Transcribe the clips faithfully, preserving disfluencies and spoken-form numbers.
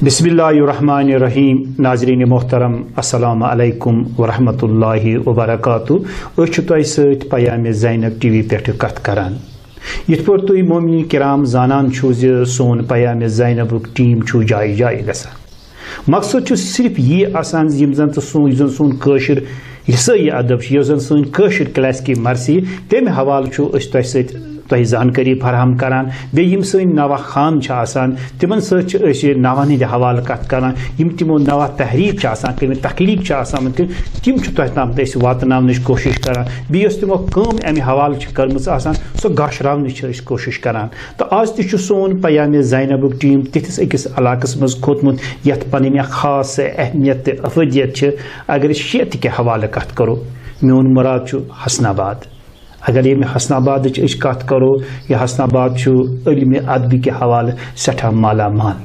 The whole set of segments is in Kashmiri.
بسم اللہ الرحمن الرحیم۔ ناظرین محترم، السلام علیکم ورحمۃ اللہ وبرکاتہ۔ أسۍ چھِ تۄہہِ سۭتۍ پیام زینب ٹی وی پٮ۪ٹھ کتھ کران۔ یِتھ پٲٹھۍ تُہۍ مومنین کرام زانان چھِو زِ سون پیام زینبُک ٹیم چھُ جایہِ جایہِ گژھان۔ مقصد چھُ صرف یی آسان زِ یِم زن تہٕ سون، یُس زن سون کٲشُر رسٲیی ادب چھُ، یۄس زن سٲنۍ کٲشِر کلاسیکی مرثی، تمہِ حوالہٕ چھُ أسۍ تۄہہِ سۭتۍ، تۄہہِ زانکٲری فراہم کران۔ بیٚیہِ یِم سٲنۍ نوحہٕ خوان چھِ آسان، تِمن سۭتۍ چھِ أسۍ یہِ نوحن ہٕنٛدِ حوالہٕ کتھ کران۔ یِم تِمو نوحہٕ تحریٖک چھِ آسان کٔرمٕتۍ، تخلیٖق چھِ آسان تِم، تِم چھِ تۄہہِ تام أسۍ واتناونٕچ کوٗشِش کران۔ بیٚیہِ یۄس تِمو کٲم امہِ حوالہٕ چھِ کٔرمٕژ آسان، سۄ گاشراونٕچ چھِ أسۍ کوٗشِش کران۔ تہٕ آز تہِ چھُ سون پیام زینبُک ٹیم تِتھِس أکِس علاقس منٛز کھوٚتمُت، یتھ پنٕنۍ اکھ خاص اہمیت تہٕ افٲدیت چھِ۔ اگر أسۍ شیعت کہِ حوالہٕ کتھ کرو، میون مراد چھُ حسن آباد۔ اگر ییٚمہِ حسن آبادٕچ أسۍ کتھ کرو، یہِ حسن آباد چھُ علمِ ادبہٕ کہِ حوالہٕ سٮ۪ٹھاہ مالا مال۔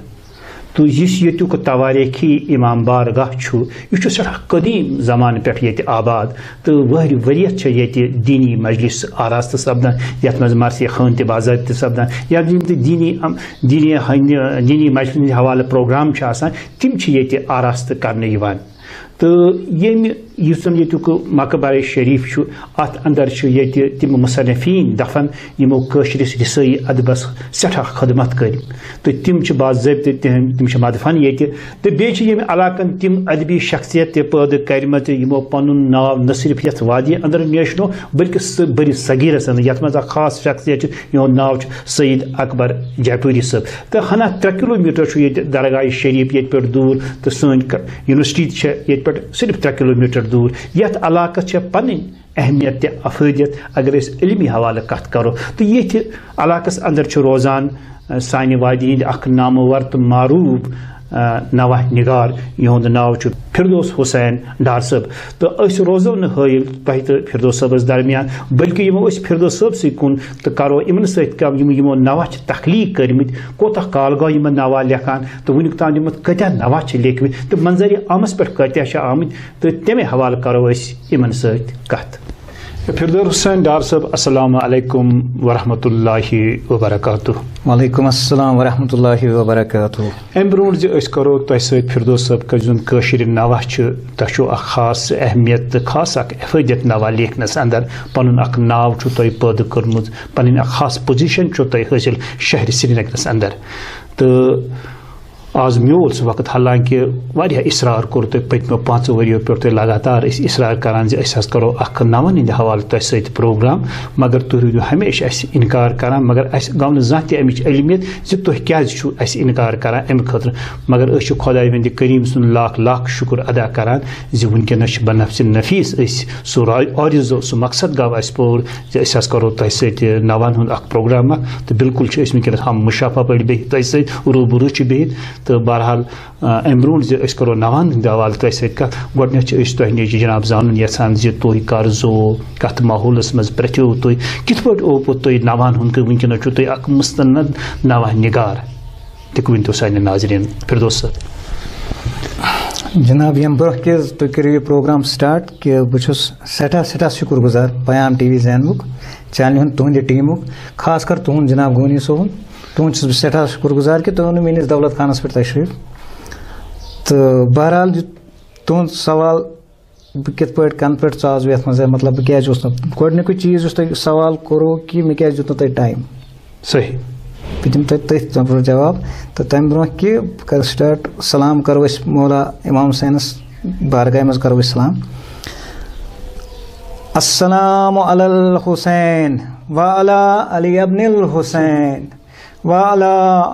تہٕ یُس ییٚتیُک توٲریٖخی امام بارگاہ چھُ، یہِ چھُ سٮ۪ٹھاہ قدیٖم زمانہٕ پٮ۪ٹھ ییٚتہِ آباد، تہٕ وٕہرِ ؤرِیَس چھِ ییٚتہِ دیٖنی مجلس آراستہٕ سپدان، یَتھ منٛز مرثی خوٲنۍ تہِ باضٲبطہٕ سپدان، یا یِم تہِ دیٖنی، دیٖنی، دیٖنی مجلسَن ہٕنٛدۍ حوالہٕ پروگرام چھِ آسان، تِم چھِ ییٚتہِ آراستہٕ کرنہٕ یِوان۔ تہٕ ییٚمہِ، یُس زَن ییٚتیُک مقبرہ شریٖف چھُ، اَتھ اندر چھُ ییٚتہِ تِم مصنفیٖن دفن، یِمو کٲشرِس رِسٲیی ادبس سٮ۪ٹھاہ خدمت کٔرۍ، تہٕ تِم چھِ باضٲبطہٕ تِہنٛدۍ، تِم چھِ مدفن ییٚتہِ۔ تہٕ بیٚیہِ چھِ ییٚمہِ علاقن تِم ادبی شخصیت تہِ پٲدٕ کَرِمَژٕ، یِمو پَنُن ناو نہ صرف یَتھ وادی اندر میچھنو، بٔلکہِ سُہ بٔرِس صغیٖرس اندر، یَتھ منٛز اکھ خاص شخصیت چھِ، یِہُنٛد ناو چھُ سید اکبر جیپوری صٲب۔ تہٕ ہنا ترٛےٚ کلوٗمیٖٹر چھُ ییٚتہِ درگاہ شریٖف ییٚتہِ پٮ۪ٹھ دوٗر، تہٕ سٲنۍ ک-، یونیورسٹی تہِ چھےٚ ییٚتہِ پٮ۪ٹھ صرف ترٛےٚ کلوٗمیٖٹر دوٗر۔ یَتھ علاقس چھےٚ پنٕنۍ اہمیت تہٕ افٲدیت، اگر أسۍ علمی حوالہٕ کتھ کرو۔ تہٕ ییٚتھۍ علاقس اندر چھُ روزان، ا، سانہِ وادی ہٕنٛدۍ اکھ نامور تہٕ معروٗف، ا، نوحہٕ نگار، یِہُنٛد ناو چھُ فردوس حسین ڈار صٲب۔ تہٕ أسۍ روزو نہٕ حٲیِل تۄہہِ تہٕ فردوس صٲبس درمیان، بلکہِ یِمو أسۍ فردوس صٲبسٕے کُن تہٕ کرو یِمن سۭتۍ کتھ، یِم یِمو نوحہٕ چھِ تخلیٖق کٔرمٕتۍ، کوتاہ کال گوٚو یِمن نوحہٕ لیکھان تہٕ وُنیُک تام یِمن کۭتیاہ نوحہٕ چھِ لیکھمٕتۍ تہٕ منظرِ عامس پٮ۪ٹھ کۭتیاہ چھِ آمٕتۍ، تہٕ تمے حوالہٕ کرو أسۍ یِمن سۭتۍ کتھ۔ فردوس حسین ڈار صٲب، السلام علیکم ورحمۃ اللہ وبرکاتہ۔ وعلیکم السلام ورحمۃ اللہ وبرکاتہ۔ امہِ برونٛٹھ زِ أسۍ کرو تۄہہِ سۭتۍ فردوس صٲب، یُس زن کٲشِر نوحہٕ چھِ، تۄہہِ چھُو اکھ خاص اہمیت تہٕ خاص اکھ افٲدیت نوحہٕ لیکھنس اندر۔ پنُن اکھ ناو چھُو تۄہہِ پٲدٕ کوٚرمُت، پنٕنۍ اکھ خاص پوزیشن چھو تۄہہِ حٲصِل شہرِ سرینگرس اندر۔ تہٕ آز میول سُہ وقت، حالانکہ واریاہ اصرار کوٚر تۄہہِ پٔتمیو پانٛژو ؤریو پٮ۪ٹھ، تۄہہِ لگاتار ٲسۍ اصرار کران زِ أسۍ حظ کرو اکھ نوحن ہٕنٛدِ حوالہٕ تۄہہِ سۭتۍ پروگرام، مگر تُہۍ روٗدِو ہمیشہِ اَسہِ انکار کران۔ مگر اَسہِ گوٚو نہٕ زانٛہہ تہِ اَمِچ علمیت زِ تُہۍ کیازِ چھِو اَسہِ انکار کران اَمہِ خٲطرٕ۔ مگر أسۍ چھِ خۄداے وندِ کریم سُنٛد لاکھ لاکھ شُکر ادا کران زِ وٕنکیٚنس چھِ بنفسِ نفیس أسۍ سُہ را-، آرزو، سُہ مقصد گوٚو اَسہِ پوٗرٕ زِ أسۍ حظ کرو تۄہہِ سۭتۍ نوحن ہُنٛد اکھ پروگرام اکھ۔ تہٕ بالکل چھِ أسۍ وٕنکیٚنس ہم مشافہ پٲٹھۍ بِہِتھ تۄہہِ سۭتۍ، روٗبروٗ چھِ بِہِتھ۔ تہٕ بہرحال، آ، امہِ برونٛٹھ زِ أسۍ کرو نوحن ہٕنٛدِ حوالہٕ تۄہہِ سۭتۍ کتھ، گۄڈٕنیتھ چھِ أسۍ تۄہہِ نِش جناب زانُن یژھان زِ تُہۍ کر زوو، کتھ ماحولس منٛز پرٛتھیو تُہۍ، کِتھ پٲٹھۍ اوپُت تُہۍ نوحن ہُنٛد، کہِ وٕنکیٚنس چھِو تُہۍ اکھ مستند نوحہٕ نگار۔ تہِ ؤنۍ تو سانٮ۪ن ناظریٖن فردوس صٲب۔ جناب، ییٚمہِ برونٛہہ کہِ تُہۍ کٔرِو یہِ پروگرام سٹارٹ، کہِ بہٕ چھُس سٮ۪ٹھاہ، سٮ۪ٹھاہ شُکُر گُزار پیام ٹی وی زینمُک، چینلہِ ہُنٛد، تُہنٛدِ ٹیٖمُک، خاص کر تُہُنٛد جناب غنی صٲبُن۔ تُہُنٛد چھُس بہٕ سٮ۪ٹھاہ شُکُر گُزار کہِ تُہۍ اوٚنوٕ میٲنِس دولت خانس پٮ۪ٹھ تشریٖف۔ تہٕ بہرحال، یہِ تُہُنٛد سوال، بہٕ کِتھ پٲٹھۍ، کَنہٕ پٮ۪ٹھ ژاس بہٕ یَتھ منٛز، مطلب، بہٕ کیازِ اوسُس نہٕ، گۄڈٕنیُکُے چیٖز یُس تۄہہِ سوال کوٚروٕ کہِ مےٚ کیازِ دیُت نہٕ تۄہہِ ٹایم۔ صحیح۔ بہٕ دِمہٕ تۄہہِ تٔتھۍ جواب۔ تہٕ تَمہِ برونٛہہ کہِ بہٕ کَرٕ سٹارٹ، سلام کَرو أسۍ مولا امام حسینَس بارگاہہِ منٛز، کَرو أسۍ سلام۔ السلام علی الحسین وعلی علی ابن الحسین وعلی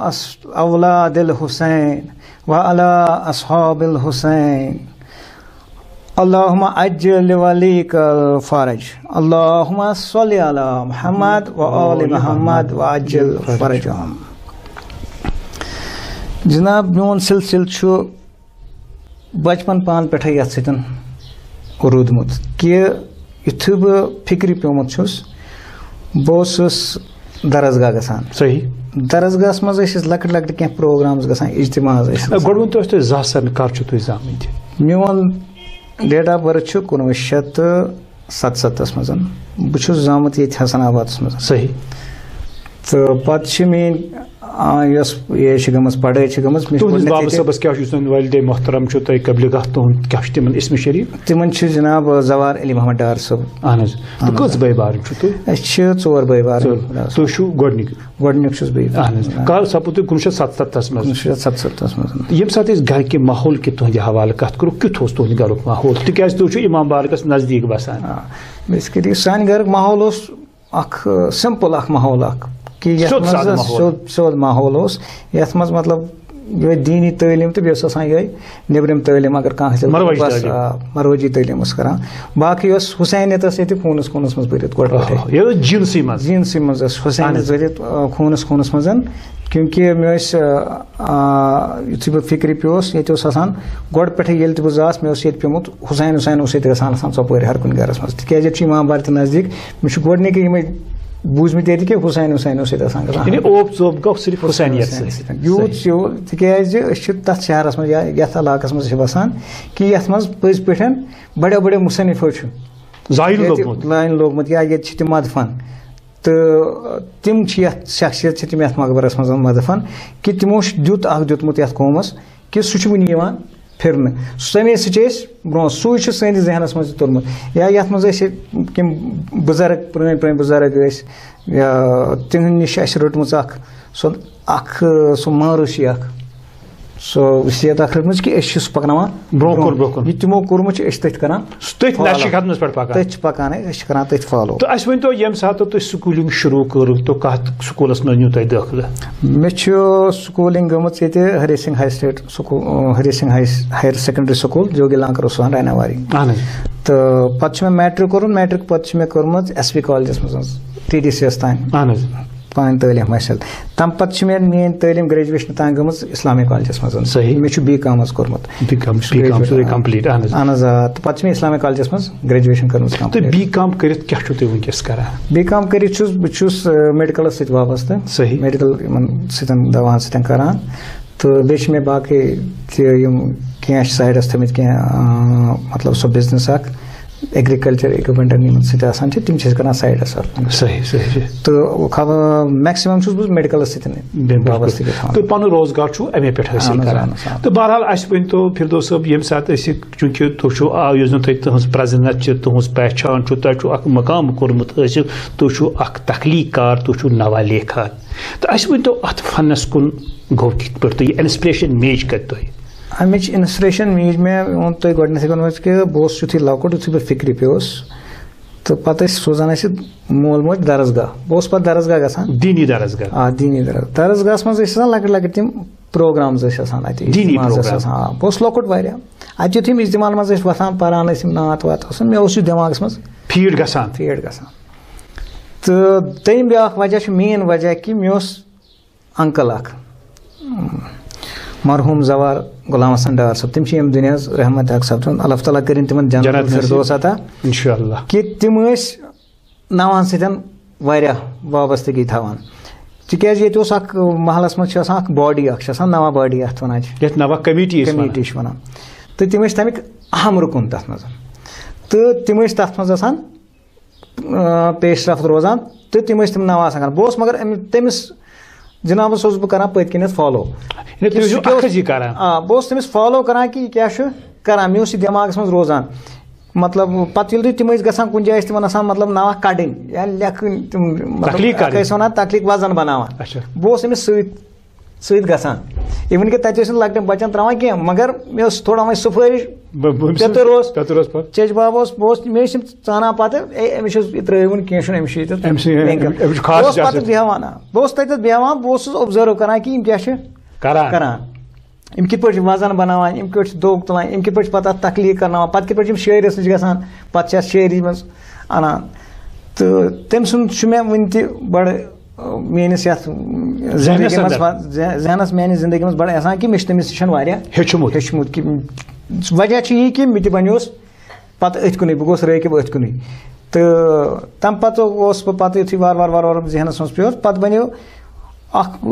اص-، اولاد الحسین وعلی اصحاب الحسین۔ اللهم عجل لوليك الفرج۔ اللهم صل على محمد وآل محمد وعجل فرجهم۔ جناب، میون سلسلہٕ چھُ بچپن پان پٮ۪ٹھے یتھ سۭتۍ روٗدمُت کہِ یُتھُے بہٕ فکرِ پیومُت چھُس، بہٕ اوسُس درسگاہ گژھان۔ صحیح۔ درسگاہس منٛز ٲسۍ أسۍ لۄکٕٹۍ لۄکٕٹۍ کینٛہہ پروگرامز گژھان، اجتماعز ٲسۍ آ، گژھان۔ گۄڈٕ ؤنۍ تو اَسہِ تُہۍ زٕ ساس کر چھِو تُہۍ زامٕتۍ؟ میون ڈیٹ آف بٔرتھ چھُ کُنوُہ شیٚتھ تہٕ ستستھس منٛز۔ بہٕ چھُس زامُت ییٚتہِ حسن آبادس منٛز۔ صحیح۔ تہٕ پَتہٕ چھِ میٛٲنۍ، آ، یۄس یہِ چھِ گٔمٕژ، پڑھٲے چھِ گٔمٕژ، مےٚ چھِ تُہٕنٛدِس گۄڈٕنٮ۪تھٕے بابہٕ تہِ صٲبَس کیٛاہ چھُ، یُس زَن والدے محترم چھُ تۄہہِ قبلِ گاہ، تُہُنٛد کیٛاہ چھُ تِمَن اسمِ شریٖف؟ تِمَن چھُ جناب زوار علی محمد ڈار صٲب۔ اہن حظ۔ تہٕ اہن حظ۔ کٔژ بٲے بارٕنۍ چھِو تُہۍ؟ أسۍ چھِ ژور بٲے بارٕنۍ۔ ژور۔ تُہۍ چھِو گۄڈٕنِکۍ؟ گۄڈٕنیُک چھُس بہٕ یہِ۔ اہن حظ۔ کر سپُد تُہۍ؟ کُنوُہ شیٚتھ ستستھس منٛز۔ کُنوُہ شیٚتھ ستستھس منٛز۔ ییٚمہِ ساتہٕ أسۍ گرِ کہِ ماحول کہِ تُہنٛدِ حوالہٕ کتھ کرو، کیُتھ اوس تُہنٛدِ گرُک ماحول؟ تِکیازِ تُہۍ چھِو امام بارکس نزدیٖک بسان۔ آ، basically سانہِ گرُک ماحول اوس اکھ، آ، simple اکھ ماحول اکھ، کہِ یتھ سیوٚد منٛز سادٕ ماحول۔ سیوٚد، سیوٚد ماحول اوس، یتھ منٛز مطلب یِہوٚے دیٖنی تعلیٖم تہٕ بیٚیہِ ٲس آسان یِہوٚے نیٚبرِم تعلیٖم، اگر کانٛہہ آسہِ مروٲجی بس، تعلیٖم۔ آ، مروٲجی تعلیٖم اوس کران۔ باقٕے اوس حسینیت ٲس ییٚتہِ خوٗنس، خوٗنس منٛز بٔرِتھ گۄڈٕ پٮ۪ٹھَے۔ آ، یہِ ٲس جیٖنسٕے منٛز۔ جیٖنسٕے منٛز ٲس حسینیت اہن حظ۔ بٔرِتھ، آ، خوٗنس، خوٗنس منٛز، کیونکہ مےٚ ٲسۍ، آ، آ، یُتھُے بہٕ فِکرِ پیوس، ییٚتہِ اوس آسان گۄڈٕ پٮ۪ٹھَے، ییٚلہِ تہِ بہٕ زاس، مےٚ اوس ییٚتہِ پیوٚمُت حسین، حسین اوس ییٚتہِ گژھان آسان ژۄپٲرۍ ہر کُنہِ گرس منٛز، تِکیازِ ییٚتہِ چھُ امام بارِ تہِ نزدیٖک۔ مےٚ چھُ گۄڈٕنِکٕے یِمَے بوٗزمٕتۍ ییٚتہِ کہِ حسین، حسین اوس ییٚتہِ آسان گژھان۔ یعنی اوپ ژوپ گوٚو صرف حسینیت حسین سۭتۍ۔ سۭتۍ۔ یوٗت صحیح۔ چھُ، تِکیازِ أسۍ چھِ تَتھ شہرس منٛز یا یَتھ علاقس منٛز چھِ بسان کہِ یَتھ منٛز پٔزۍ پٲٹھۍ بڑیو بڑیو مُصنِف حظ چھُ۔ زاین ییٚتہِ لوٚگمُت۔ زاین لوٚگمُت یا ییٚتہِ چھِ تِم مدفن۔ تہٕ تِم چھِ یَتھ شخصیت چھِ تِم یَتھ مقبرس منٛز مدفن کہِ تِمو چھُ دیُت اکھ دیُتمُت یَتھ قومس کہِ سُہ چھُ وُنہِ یِوان پھِرنہٕ۔ سُہ، تَمے سۭتۍ چھِ أسۍ برونٛہہ، سُے چھُ سٲنِس ذہنَس منٛز تہِ توٚرمُت۔ یا یَتھ منٛز أسۍ کِم بُزرگ، پرٛٲنۍ پرٛٲنۍ بُزرگ ٲسۍ، یا تِہِنٛدِ نِش اَسہِ رٔٹمٕژ اَکھ، سُہ اَکھ، سُہ مانٛرٕس چھِ اَکھ، سُہ وصیت اَکھ رٔٹمٕژ کہِ أسۍ چھِ سُہ پَکناوان برونٛہہ کُن، برونٛہہ۔ برونٛہہ کُن۔ یہِ تِمو کوٚرمُت چھُ، أسۍ چھِ تٔتھۍ کَران تٔتھۍ follow۔ نقشہِ قدمَس پٮ۪ٹھ پَکان۔ تٔتھۍ چھِ پَکان أسۍ، أسۍ چھِ کَران تٔتھۍ follow۔ تہٕ اَسہِ ؤنۍ تو، ییٚمہِ ساتہٕ تُہۍ schooling شروٗع کٔرٕو، تہٕ کَتھ سکوٗلَس منٛز نیوٗ تۄہہِ دٲخلہٕ؟ مےٚ چھُ schooling گٔمٕژ ییٚتہِ Hari Singh high state school، Hari Singh high، higher secondary school، جوگی لانکر اوس وَنان ریناواری۔ اہن حظ۔ تہٕ پَتہٕ چھُ مےٚ میٹرک کوٚرمُت، میٹرک پَتہٕ چھُ مےٚ کوٚرمُت ایس پی کالجَس منٛز، ٹی ڈی سی یَس تام۔ اہن حظ۔ پَنٕنۍ تعلیٖم حٲصِل۔ تَمہِ پَتہٕ چھِ مےٚ میٛٲنۍ تعلیٖم graduation تام گٔمٕژ اِسلامی کالجَس منٛز۔ صحیح۔ مےٚ چھُ بی کام حظ کوٚرمُت۔ بی کام، بی کام سورُے graduation۔ Complete، اہن حظ۔ اہن حظ، آ۔ تہٕ پَتہٕ چھِ مےٚ اِسلامی کالجَس منٛز graduation کٔرمٕژ complete۔ تہٕ بی کام کٔرِتھ کیٛاہ چھُو تُہۍ وٕنکیٚس کران؟ بی کام کٔرِتھ چھُس، بہٕ چھُس، آ، میڈیکلَس سۭتۍ وابستہٕ۔ صحیح۔ میڈیکل یِمَن سۭتۍ، دَوہَن سۭتۍ کران۔ تہٕ بیٚیہِ چھِ مےٚ باقٕے تہِ یِم کینٛہہ چھِ سایڈَس تھٲومٕتۍ، کینٛہہ، آ، مطلب سُہ business اَکھ، ایگریکلچر اکوپمنٹن یِمن سۭتۍ آسان چھِ، تِم چھِ أسۍ کران سایڈس اَتھ۔ صحیح، صحیح، صحیح۔ تہٕ خا-، میکسیمم چھُس بہٕ میڈیکلس سۭتۍ بِلکُل۔ وابستہٕ گژھان۔ تہٕ پنُن روزگار چھُو اَمے پٮ۪ٹھ حٲصِل اہن حظ، کران۔ اہن حظ، اہن حظ۔ تہٕ بہرحال، اَسہِ ؤنۍ تو فردوس صٲب، ییٚمہِ ساتہٕ أسۍ یہِ، چوٗنٛکہِ تُہۍ چھُو، آ، یُس زَن تۄہہِ تُہٕنٛز پرٛزنت چھِ، تُہٕنٛز پہچان چھُ، تۄہہِ چھُو اکھ مقام کوٚرمُت حٲصِل، تُہۍ چھُو اکھ تخلیٖق کار، تُہۍ چھُو نوا لیکھان۔ تہٕ اَسہِ ؤنۍ تو، اَتھ فنس کُن گوٚو کِتھ پٲٹھۍ تُہۍ، یہِ انسپریشن میج کَتہِ تۄہہِ؟ اَمِچ انسپریشن میج مےٚ ووٚن تۄہہِ گۄڈٕنیتھٕے ووٚنمُت کہِ بہٕ اوسُس یُتھُے لۄکُٹ، یُتھُے بہٕ فِکرِ پیوس، تہٕ پَتہٕ ٲسۍ سوزان اَسہِ مول موج درسگاہ۔ بہٕ اوسُس پَتہٕ درسگاہ گژھان۔ دیٖنی درسگاہ؟ آ، دیٖنی درس-، درسگاہَس منٛز ٲسۍ آسان لۄکٕٹۍ لۄکٕٹۍ تِم programs ٲسۍ آسان اَتہِ، دیٖنی اجتماعس ٲسۍ program۔ آسان۔ آ، بہٕ اوسُس لۄکُٹ واریاہ۔ اَتہِ یُتھُے یِم اجتماعن منٛز ٲسۍ وۄتھان، پَران ٲسۍ یِم نعت وات آسان، مےٚ اوس یہِ دٮ۪ماغَس منٛز فیٖڈ گژھان۔ فیٖڈ گژھان۔ تہٕ دوٚیِم بیٛاکھ وجہ چھُ، main وجہ کہِ مےٚ اوس انکل اکھ، مرحوم زوار غلام حسن ڈار صٲب، تِم چھِ ییٚمہِ دُنیا ہٕنٛز رحمت اکھ سپدُن۔ اللہ تعالیٰ کٔرِنۍ تِمن جنت جنت نصیب۔ الفردوس عطا۔ انشاءاللہ۔ کہِ تِم ٲسۍ نوحن سۭتۍ واریاہ وابستگی تھاوان۔ تِکیازِ ییٚتہِ اوس اکھ محلس منٛز چھِ آسان اکھ body اکھ، چھِ آسان نوا body، اتھ ونان چھِ۔ یتھ نوا committee ٲسۍ ونان۔ Committee چھِ ونان۔ تہٕ تِم ٲسۍ تمیِکۍ اہم رُکُن تتھ منٛز۔ تہٕ تِم ٲسۍ تتھ منٛز آسان آ، پیش رفت روزان تہٕ تِم ٲسۍ تِم نوحہٕ آسان کران۔ بہٕ اوسُس مگر أمِس، تٔمِس جنابس اوسُس بہٕ کران پٔتۍ کِنٮ۪تھ follow۔ یعنی تُہۍ ٲسِو اکھ أزی کران؟ آ، بہٕ اوسُس تٔمِس follow کران کہِ یہِ کیٛاہ چھُ کران، مےٚ اوس یہِ دٮ۪ماغس منٛز روزان۔ مطلب، پتہٕ ییٚلہِ تُہۍ تِم ٲسۍ گژھان کُنہِ جایہِ، ٲسۍ تِمن آسان، مطلب، نوحہٕ کڑٕنۍ یا لیکھٕنۍ، تِم، مطلب، تخلیٖق اکھ کرٕنۍ۔ ٲسۍ ونان تخلیٖق وزن بناوان۔ اچھا۔ بہٕ اوسُس أمِس سۭتۍ سۭتۍ گژھان۔ Even کہِ تَتہِ ٲسۍ نہٕ لۄکٹٮ۪ن بَچَن ترٛاوان کینٛہہ، مگر مےٚ ٲس تھوڑا وۄنۍ سُفٲرِش۔ بہٕ، بہٕ، بہٕ، پیٚتٕر اوس۔ پیٚتٕر اوس پَتہٕ۔ چیٚچہِ باب اوس، بہٕ اوس، مےٚ ٲسۍ یِم ژانان پَتہٕ، "اے، أمِس چھُ یہِ ترٛٲوِن، کینٛہہ چھُنہٕ، أمِس چھُ ییٚتٮ۪تھ أمۍ سٕے، بینٛکَس۔" أمِس چھُ خاص بہٕ اوسُس پَتہٕ اجازت۔ بیٚہوان، آ، بہٕ اوسُس تَتٮ۪تھ بیٚہوان، بہٕ اوسُس observe کَران کہِ یِم کیٛاہ چھِ کران۔ کران۔ یِم کِتھ پٲٹھۍ چھِ وَزَن بَناوان، یِم کِتھ پٲٹھۍ چھِ دوٚگ تُلان، یِم کِتھ پٲٹھۍ چھِ پَتہٕ اَتھ تخلیٖق کَرناوان، پَتہٕ کِتھ پٲٹھۍ چھِ یِم شٲعرَس نِش گژھان، پَتہٕ چھِ اَتھ شٲعری منٛز اَنان۔ تہٕ تٔمۍ سُنٛد چھُ مےٚ وٕنہِ تہِ بَڑٕ میٲنِس یَتھ زندگی ذہنَس منٛز اندر۔ وَ-، ذہ-، ذہنَس میانہِ زندگی منٛز بَڑٕ احسان کہِ مےٚ چھُ تٔمِس نِش واریاہ ہیوٚچھمُت۔ ہیوٚچھمُت کہِ وجہ چھُ یی کہِ مےٚ تہِ بَنیوس پَتہٕ أتھۍ کُنُے، بہٕ گوس رٲغب أتھۍ کُنُے۔ تہٕ تَمہِ پَتہٕ اوس بہٕ پَتہٕ یُتھُے وارٕ وارٕ وارٕ وارٕ ذہنَس منٛز پیوٚو، پَتہٕ بَنیو اَکھ،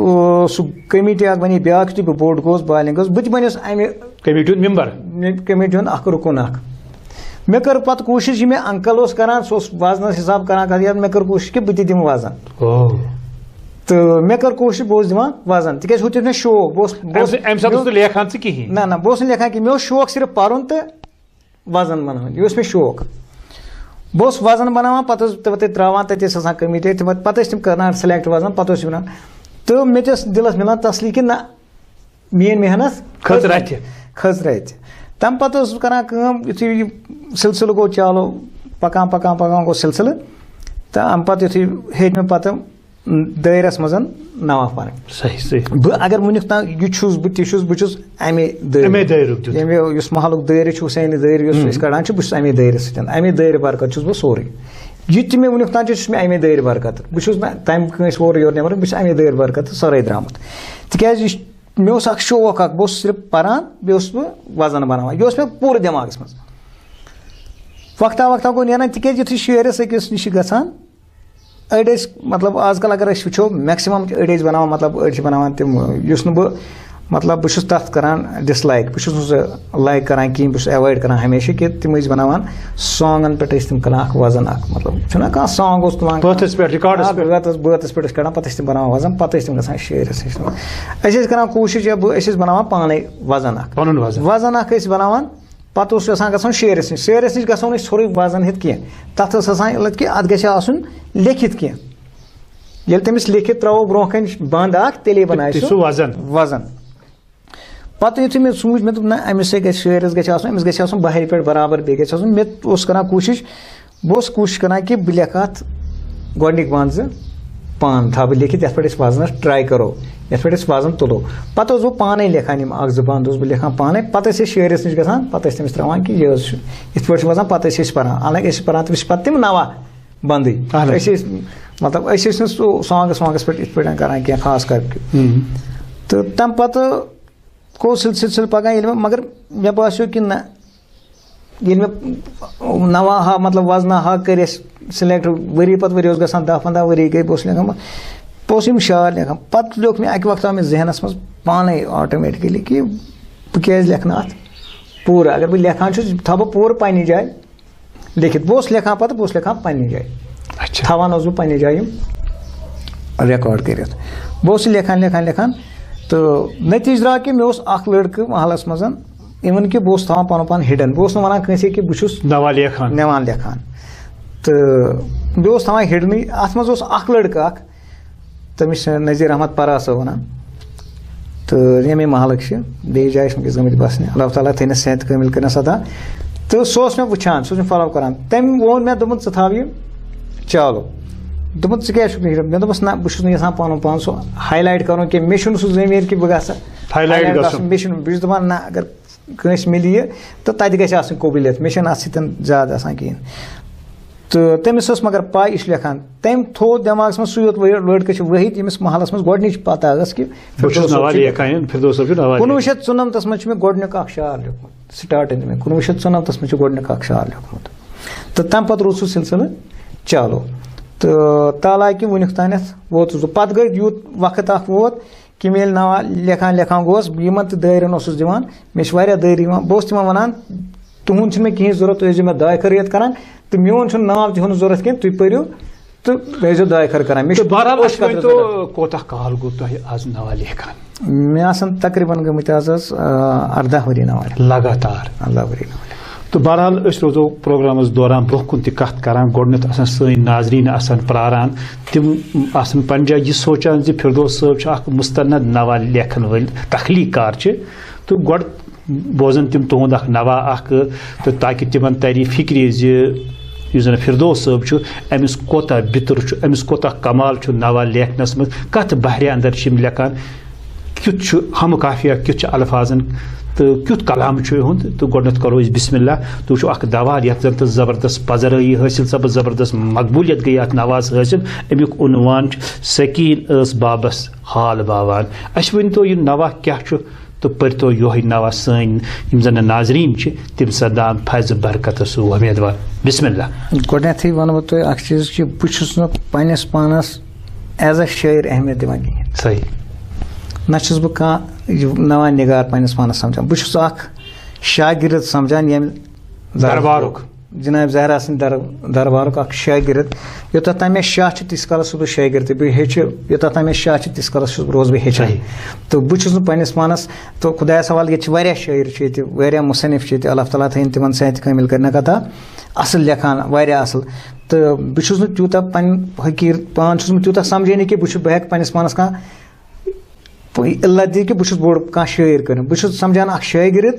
سُہ committee اَکھ بَنے بیٛاکھ، یُتھُے بہٕ بوٚڑ گوس، بالغ گوس، بہٕ تہِ بَنیوس اَمہِ committee ہُنٛد member۔ Committee ہُنٛد اَکھ رُکُن اَکھ۔ مےٚ کٔر پَتہٕ کوٗشِش، یہِ مےٚ uncle اوس کَران، سُہ اوس وَزنَس حِساب کَران کَتھ، یَتھ مےٚ کٔر کوٗشِش کہِ بہٕ تہِ دِمہٕ وَزَن۔ او۔ تہٕ مےٚ کٔر کوٗشِش، بہٕ اوسُس دِوان وزن، تِکیٛازِ ہُہ تہِ اوس مےٚ شوق، بہٕ اوسُس، بہٕ اوسُس، اَمہِ ساتہٕ اوس نہٕ لیکھان ژٕ کِہیٖنۍ؟ نہ، نہ، بہٕ اوسُس نہٕ لیکھان کِہیٖنۍ، مےٚ اوس شوق صرف پَرُن تہٕ وزن بَناوُن، یہِ اوس مےٚ شوق۔ بہٕ اوسُس وزن بَناوان، پَتہٕ اوسُس تِم تَتہِ ترٛاوان، تَتہِ ٲسۍ آسان کٔمِٹی، تِم پَتہٕ ٲسۍ تِم کَران سِلیکٹ وزن، پَتہٕ اوس یِوان۔ تہٕ مےٚ تہِ ٲس دِلَس مِلان تسلی کہِ نہ، میٛٲنۍ محنت کھٔژ رَتھِ۔ کھٔژ رَتھِ۔ تَمہِ پَتہٕ اوسُس بہٕ کَران کٲم، یُتھُے یہِ سِلسِلہٕ گوٚو چالو، پَکان، پَکان، پَکان گوٚو سِلسِلہٕ، تہٕ اَمہِ پَتہٕ یُتھُے ہیٚچھ مےٚ پَتہٕ دٲیرَس منٛز نَوا پَرٕنۍ۔ صحیح، صحیح۔ بہٕ اگر وٕنیُک تام یہِ چھُس، بہٕ تہِ چھُس، بہٕ چھُس اَمے دٲیرٕ۔ اَمے دٲیرُک دیُت۔ ییٚمہِ یُس محلُک دٲیرٕ چھُ، حسینی دٲیرٕ یُس ہُم۔ أسۍ کَڑان چھِ، بہٕ چھُس اَمے دٲیرٕ سۭتۍ، اَمے دٲیرٕ برکت چھُس بہٕ سورُے۔ یہِ تہِ مےٚ وٕنیُک تام چھُ، سُہ چھُ مےٚ اَمے دٲیرٕ برکت۔ بہٕ چھُس نہٕ تَمہِ کٲنٛسہِ ہورٕ یورٕ نٮ۪بر، بہٕ چھُس اَمے دٲیرٕ برکت سۭتۍ سورُے درٛامُت۔ تِکیٛازِ یہِ چھُ مےٚ اوس اکھ شوق اکھ، بہٕ اوسُس صرف پران، بیٚیہِ اوسُس بہٕ وزن بناوان، یہِ اوس مےٚ پوٗرٕ دٮ۪ماغس منٛز۔ وقتہ وقتہ گوٚو نیران، تِکیٛازِ یُتھُے شٲعرس أکِس نِش چھِ گژھان، أڑۍ ٲسۍ، مطلب، آز کل اگر أسۍ وٕچھو، میکسِمم چھِ أڑۍ ٲسۍ بناوان، مطلب، أڑۍ چھِ بناوان تِم، یُس نہٕ بہٕ، مطلب، بہٕ چھُس تتھ کران ڈس لایک، بہٕ چھُس نہٕ سُہ لایک کران کِہیٖنۍ، بہٕ چھُس ایوایڈ کران ہمیشہِ کہِ تِم ٲسۍ بناوان سانگن پٮ۪ٹھ ٲسۍ تِم کران اکھ وزن اکھ، مطلب، چھُنہ کانٛہہ سانگ اوس تُلان، بٲتھس پٮ۪ٹھ، ریکارڈس آ، پٮ۪ٹھ۔ بٲتھس، بٲتھس پٮ۪ٹھ ٲسۍ کران، پتہٕ ٲسۍ تِم بناوان وزن، پتہٕ ٲسۍ تِم گژھان شٲعرس نِش۔ أسۍ ٲسۍ کران کوٗشِش، یا بہٕ، أسۍ ٲسۍ بناوان پانے وزن اکھ۔ پنُن وزن۔ وزن اکھ ٲسۍ بناوان، پتہٕ اوس یژھان گژھُن شٲعرس نِش، شٲعرس نِش گژھو نہٕ أسۍ سورُے وزن ہیٚتھ کینٛہہ، تتھ ٲس آسان علت کہِ اتھ گژھِ آسُن لیکھِتھ کینٛہہ۔ ییٚلہِ تٔمِس لیکھِتھ ترٛاوو برونٛہہ کنہِ بند اکھ، تیٚلے بنایہِ تہِ سُہ سُہ وزن۔ وزن۔ پتہٕ یُتھُے مےٚ سوٗنٛچ، مےٚ دوٚپ، نہ، أمِس سۭتۍ گژھِ، شٲعرس گژھِ آسُن، أمِس گژھِ آسُن بہرِ پٮ۪ٹھ برابر، بیٚیہِ گژھِ آسُن۔ مےٚ اوس کران کوٗشِش، بہٕ اوسُس کوٗشِش کران کہِ بہٕ لیکھٕ اتھ گۄڈٕنِکۍ بند زٕ پانہٕ، تھاوٕ بہٕ لیکھِتھ، یتھ پٮ۪ٹھ أسۍ وزنس ٹراے کرو، یتھ پٮ۪ٹھ أسۍ وزن تُلو۔ پتہٕ اوسُس بہٕ پانے لیکھان، یِم اکھ زٕ بند اوسُس بہٕ لیکھان پانے، پتہٕ ٲسۍ أسۍ شٲعرس نِش گژھان، پتہٕ ٲسۍ تٔمِس ترٛاوان کہِ یہِ حظ چھُ، یِتھ پٲٹھۍ چھُ وزن، پتہٕ ٲسۍ أسۍ پران، حالانکہِ أسۍ چھِ پران تٔمِس چھِ پتہٕ تِم نوا بندٕے۔ اہن حظ۔ أسۍ ٲسۍ، مطلب، أسۍ ٲسۍ نہٕ سُہ سانگس وانگس پٮ۪ٹھ یِتھ پٲٹھۍ کران کینٛہہ خاص کر۔ ہم۔ تہٕ تمہِ پتہٕ گوٚو سِلسِلہٕ، سِلسِلہٕ پَکان، ییٚلہِ مےٚ، مگر مےٚ باسیٚو کہِ نہ، ییٚلہِ مےٚ نَوا ہا، مطلب، وزنہ ہا کٔرۍ اَسہِ سِلیکٹ، ؤری پَتہٕ ؤری اوس گژھان، دَہ پنٛداہ ؤری گٔے، بہٕ اوسُس لیکھان، بہٕ اوسُس یِم شعر لیکھان۔ پَتہٕ لیوٚکھ مےٚ اَکہِ وقتہٕ آو مےٚ ذہنَس منٛز پانَے آٹومیٹِکٔلی کہِ بہٕ کیٛازِ لیکھٕ نہٕ اَتھ پوٗرٕ؟ اگر بہٕ لیکھان چھُس، تھاوٕ بہٕ پوٗرٕ پنٛنہِ جایہِ لیکھِتھ۔ بہٕ اوسُس لیکھان پَتہٕ، بہٕ اوسُس لیکھان پنٛنہِ جایہِ۔ اچھا۔ تھاوان اوسُس بہٕ پنٛنہِ جایہِ یِم ریکارڈ کٔرِتھ۔ بہٕ اوسُس لیکھان، لیکھان، لیکھان، تہٕ نٔتیٖجہٕ درٛاو کہِ مےٚ اوس اکھ لٔڑکہٕ محلس منٛز، اِوٕن کہِ بہٕ اوسُس تھاوان پنُن پان ہِڈن، بہٕ اوسُس نہٕ وَنان کٲنٛسے کہِ بہٕ چھُس نوان لیکھان۔ نوان لیکھان۔ تہٕ بہٕ اوسُس تھاوان ہِڈنٕے۔ اَتھ منٛز اوس اکھ لٔڑکہٕ اکھ، تٔمِس چھِ نذیر احمد پرا صٲب وَنان، تہٕ ییٚمے محلٕکۍ چھِ، بیٚیہِ جایہِ چھِ وٕنکیٚس گٔمٕتۍ بَسنہِ، اللہ تعالیٰ تھٲینَس صحت کٲمِل، کٔرنَس عطا۔ تہٕ سُہ اوس مےٚ وٕچھان، سُہ اوس مےٚ فالو کران۔ تٔمۍ ووٚن مےٚ، دوٚپُن، "ژٕ تھاو یہِ چالو۔" دوٚپُن، "ژٕ کیٛازِ چھُکھ نہٕ ہِڈن؟" مےٚ دوٚپُس، "نہ، بہٕ چھُس نہٕ یَژھان پَنُن پان سُہ ہاے لایٹ کَرُن کینٛہہ، مےٚ چھُنہٕ سُہ ضمیٖر کہِ بہٕ گژھٕ ہاے لایٹ ہاے لایٹ گژھُن۔ گژھُن، مےٚ چھُنہٕ، بہٕ چھُس دَپان، نہ، اگر کٲنٛسہِ مِلہِ یہِ، تہٕ تَتہِ گژھِ آسٕنۍ قوبوٗلیت، مےٚ چھَنہٕ اَتھ سۭتۍ زیادٕ آسان کِہیٖنۍ۔" تہٕ تٔمِس ٲس مگر پَے، یہِ چھُ لیکھان۔ تٔمۍ تھوٚو دٮ۪ماغَس منٛز سُے یوت وٲ-، لٔڑکہٕ چھُ وٲحد، ییٚمِس محلَس منٛز گۄڈٕنِچ پَتہ ٲس کہِ بہٕ چھُس فردوس صٲب نوال چھُ لیکھان، یِم فردوس صٲب چھُ نوال کُنوُہ شیٚتھ ژُنَمتَس منٛز چھُ مےٚ گۄڈٕنیُک اَکھ شعر لیوٚکھمُت، سٹاٹِنٛگ منٛز، کُنوُہ شیٚتھ ژُنَمتَس منٛز چھُ گۄڈٕنیُک اَکھ شعر لیوٚکھمُت۔ تہٕ تَمہِ پَتہٕ روٗد سُہ سِلسِلہٕ چالو۔ تہٕ تالاکہِ وٕنیُک تانٮ۪تھ ووتُس بہٕ۔ پَتہٕ گٔے یوٗت وقت اَکھ ووت، کہِ مےٚ ییٚلہِ ناوان لیکھان لیکھان گوس، بہٕ یِمن تہِ دٲیرن اوسُس دِوان، مےٚ چھِ واریاہ دٲیرٕ یِوان، بہٕ اوسُس تِمن وَنان، "تُہُنٛد چھُنہٕ مےٚ کِہیٖنۍ ضوٚرَتھ، تُہۍ ٲسۍزیو مےٚ دعاے خٲر یوت کَران، تہٕ میون چھُنہٕ ناو تہِ ہُنہٕ ضوٚرَتھ کینٛہہ، تُہۍ پٔرِو تہٕ مےٚ ٲسۍزیو دعاے خٲر کَران۔" مےٚ چھُ تہٕ بہرحال، اوٚش اَسہِ کَتھ ؤنۍ تو، ضوٚرَتھ۔ کوتاہ کال گوٚو تۄہہِ آز ناوان لیکھان؟ مےٚ آسَن تقریٖباً گٔمٕتۍ آز حظ، آ، اَرداہ ؤری ناوان۔ لگاتار۔ اَرداہ ؤری ناوان۔ تہٕ بہرحال، أسۍ روزو پروگرامس دوران برونٛہہ کُن تہِ کتھ کران۔ گۄڈٕنیتھ آسن سٲنۍ ناظریٖن آسن پراران، تِم آسن پننہِ جایہِ یہِ سونچان زِ فردوس صٲب چھِ اکھ مستند نوا لیکھن وٲلۍ تخلیٖق کار چھِ، تہٕ گۄڈٕ بوزن تِم تُہُنٛد اکھ نوا اکھ، تہٕ تاکہِ تِمن ترِ فکرِ زِ یُس زن فردوس صٲب چھُ، أمِس کوتاہ بِتُر چھُ، أمِس کوتاہ کمال چھُ نوا لیکھنس منٛز، کتھ بحرِ اندر چھِ یِم لیکھان۔ کیُتھ چھُ ہم قافیہ، کیُتھ چھُ الفاظن تہٕ کیُتھ کلام چھُ یِہُنٛد۔ تہٕ گۄڈٕنیتھ کرو أسۍ بسم اللہ۔ تُہۍ وٕچھِو اکھ دوا یتھ زن تہٕ زبردست پذیرٲیی حٲصِل سپٕز، زبردست مقبولیت گٔے اتھ نواہس حٲصِل۔ امیُک عنوان چھُ سکیٖن ٲس بابس حال باوان۔ اسہِ ؤنۍ تو یہِ نوا کیٛاہ چھُ تہٕ پٔرۍ تو یِہوٚے نوا سٲنۍ یِم زن ناظریٖن چھِ تِم سپدان فیض برکتس وۄمیدوار۔ بسم اللہ۔ گۄڈٕنیتھٕے ونہٕ بہٕ تۄہہِ اکھ چیٖز کہِ بہٕ چھُس نہٕ پننِس پانس as a شٲعر اہمیت دِوان کِہیٖنۍ۔ صحیح۔ نہ چھُس بہٕ کانٛہہ یہِ نوان نِگار پننِس پانس سمجھان، بہٕ چھُس اکھ شاگرد سمجھان ییٚمہِ دربارُک۔ جناب زہرا سٕنٛدِ در دربارُک اکھ شاگرد۔ یوٚتتھ تام مےٚ شاہ چھُ، تیٖتِس کالس چھُس بہٕ شاگرد تہٕ بیٚیہِ ہیٚچھِ، یوٚتتھ تام مےٚ شاہ چھُ، تیٖتِس کالس چھُس، روزٕ بہٕ ہیٚچھان۔ صحیح۔ تہٕ بہٕ چھُس نہٕ پننِس پانس، تہٕ خۄدایس حوالہٕ، ییٚتہِ چھِ واریاہ شٲعر چھِ ییٚتہِ، واریاہ مصنف چھِ ییٚتہِ، اللہ تعالیٰ تھٲیِن تِمن صحت کامل کٔرِتھ۔ نہ کتھا، اصل لیکھان، واریاہ اصل۔ تہٕ بہٕ چھُس نہٕ تیوٗتاہ پنٕنۍ حقیٖر، پان چھُس نہٕ تیوٗتاہ سمجھٲنی کہِ بہٕ چھُس، بہٕ ہٮ۪کہٕ پننِس پانس کانٛہہ علت دِتھ کہِ بہٕ چھُس بوٚڑ کانٛہہ شٲعر کٔرِتھ۔ بہٕ چھُس سمجھان اکھ شٲگرد،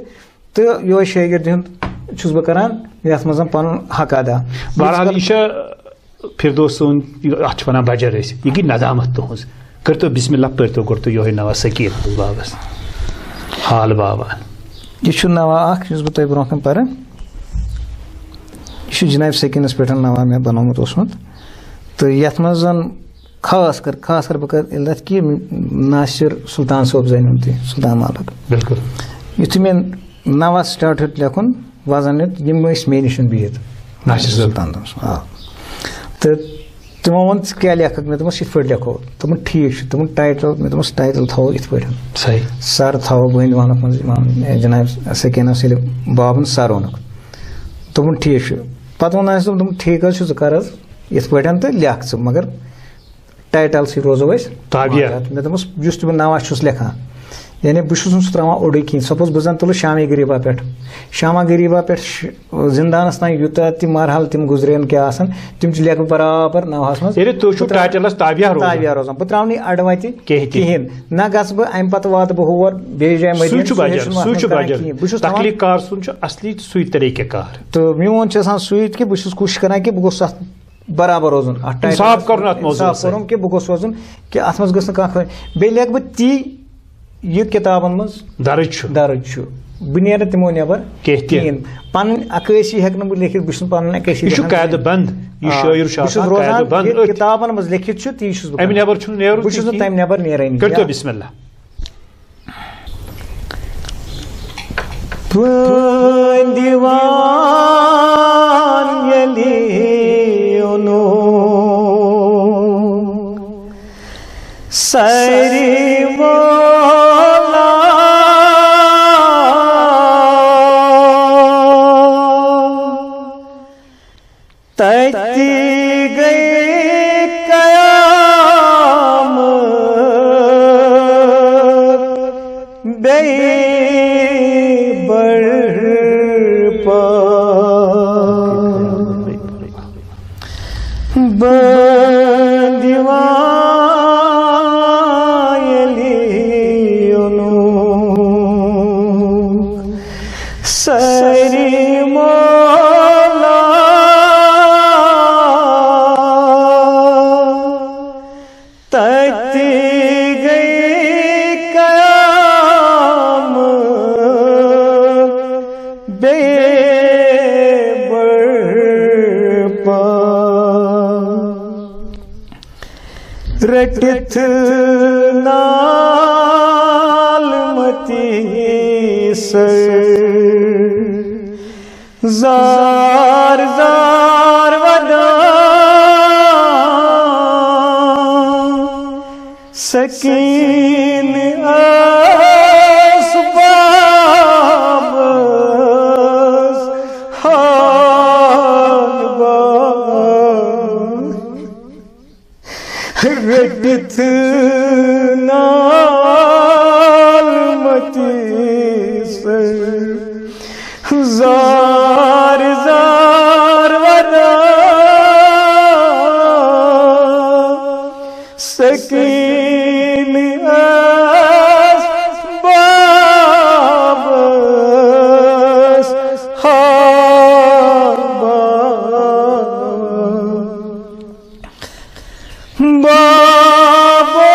تہٕ یِہوٚے شٲگرد ہُنٛد چھُس بہٕ کران، یَتھ منٛز زَن پَنُن حق ادا۔ بہرحال، یہِ چھِ فردوس سُنٛد، یہِ، اَتھ چھِ وَنان بَجَر أسۍ۔ یہِ گٔے ندامت تُہٕنٛز۔ کٔرۍتو بسم اللہ، پٔرۍتو گۄڈٕ تُہۍ یِہوٚے نوحہٕ سکیٖن بابَس۔ حال بابا۔ یہِ چھُ نوحہٕ اَکھ، یُس بہٕ تۄہہِ برٛونٛہہ کَنہِ پَرٕ۔ یہِ چھُ جناب سکیٖنَس پٮ۪ٹھ نوحہٕ مےٚ بنوومُت اوسمُت۔ تہٕ یَتھ منٛز زَن خاص کر، خاص کر بہٕ کرٕ علت کہِ ناصر سلطان صٲب زَنہِ ہُنٛد تہِ، سلطان مالک۔ بِلکُل۔ یُتھُے مےٚ نوحہٕ start ہیوٚت لیکھُن، وزن ہیوٚت، یِم ٲسۍ مےٚ نِش بِہِتھ۔ ناصر صٲب۔ سلطان صٲب، آ۔ تہٕ تِمو ووٚن، "ژٕ کیٛاہ لیکھکھ؟" مےٚ دوٚپمَس، "یِتھ پٲٹھۍ لیکھو۔" دوٚپُن، "ٹھیٖک چھُ۔" دوٚپُن، "title؟" مےٚ دوٚپمَس، "title تھاوو یِتھ پٲٹھۍ۔" صحیح۔ سر تھاوو بہٕ أنٛدۍ وانَس منٛز اِمام، اے، جناب سکیٖنہ سیلِ بابُن سر اوٚنُکھ۔ دوٚپُن، "ٹھیٖک چھُ۔" پتہٕ ووٚن اَسہِ، دوٚپُن، "ٹھیٖک حظ چھُ، ژٕ کر حظ یِتھ پٲٹھۍ تہٕ لیکھ ژٕ، مگر title سۭتۍ روزو أسۍ تابع۔ ماتحت۔" مےٚ دوٚپمَس، یُس تہِ بہٕ نوحہٕ چھُس لیکھان، یعنی بہٕ چھُس نہٕ سُہ ترٛاوان اوٚڑُے کِہیٖنۍ۔ Suppose بہٕ زَن تُلہٕ شامہ غریٖبہ پٮ۪ٹھ، شامہ غریٖبہ پٮ۪ٹھ ش-، زِندانَس تام یوٗتاہ تہِ مرحلہٕ تِم گُزرن کیٛاہ آسَن، تِم چھِ لیکھٕ بہٕ برابر نوحہَس منٛز۔ یعنی تُہۍ چھِو بہٕ ترٛاوٕ title-س تابع روزان۔ تابع روزان۔ بہٕ ترٛاوٕ نہٕ یہِ اَڑٕ وَتہِ کِہیٖنۍ تہِ۔ کِہیٖنۍ۔ نہ گژھٕ بہٕ اَمہِ پَتہٕ واتہٕ بہٕ ہور بیٚیہِ جایہِ سُے مدیٖنہٕ، چھُ سُہ بجان، ہیٚچھُن سُے وَتھ چھُ منٛز کران بجان۔ کِہیٖنۍ۔ بہٕ چھُس تھاوان تخلیٖق کار سُنٛد چھُ اصلی سُے طریٖقہ کار۔ تہٕ میون چھُ آسان سُے کہِ بہٕ چھُس کوٗشِش کران کہِ بہٕ گوٚژھُس اَتھ برابر روزُن، اَتھ انصاف title-س کرُن اَتھ موضوعس انصاف سۭتۍ۔ کرُن کہِ بہٕ گوٚژھ روزُن کہِ اَتھ منٛز گٔژھ نہٕ کانٛہہ خٲ-، بیٚیہِ لیکھٕ بہٕ تی یہِ کِتابَن منٛز درٕج چھُ۔ درٕج چھُ۔ بہٕ نیرٕ نہٕ تِمو نٮ۪بر کینٛہہ تہِ۔ کِہیٖنۍ۔ پَنٕنۍ عکٲسی ہٮ۪کہٕ نہٕ بہٕ لیکھِتھ، بہٕ چھُس نہٕ پَنٕنۍ عکٲسی یہِ چھُ لیکھان قاعدٕ کِہیٖنۍ۔ بنٛد، یہِ آ، شٲعر چھُ بہٕ چھُس آسان روزان قاعدٕ بنٛد یہِ أتھۍ۔ کِتابَن منٛز لیکھِتھ چھُ، تی چھُس بہٕ اَمہِ کران۔ نٮ۪بر چھُنہٕ نیرُن بہٕ تہِ چھُس نہٕ کِہیٖنۍ۔ تَمہِ نٮ۪بر نیرٲنی۔ کٔرۍتو بسم اللہ۔ پٲنۍ دِوان ییٚلہِ اوٚنُم سٲری مولا۔ تَتہِ گٔے قیامت بیٚیہِ برپا۔ بہٕ دِوان ییٚلہِ اوٚنُم سٲری مولا۔ تَتہِ گٔے قیامت بیٚیہِ برپا۔ رٔٹِتھ نال متی سر زار زار ودان۔ سکیٖن ٲس بابس حال باب۔ رٔٹِتھ نال متی سر زار زار ودان۔ سکیٖن ٲس بابس حال باب۔ بابا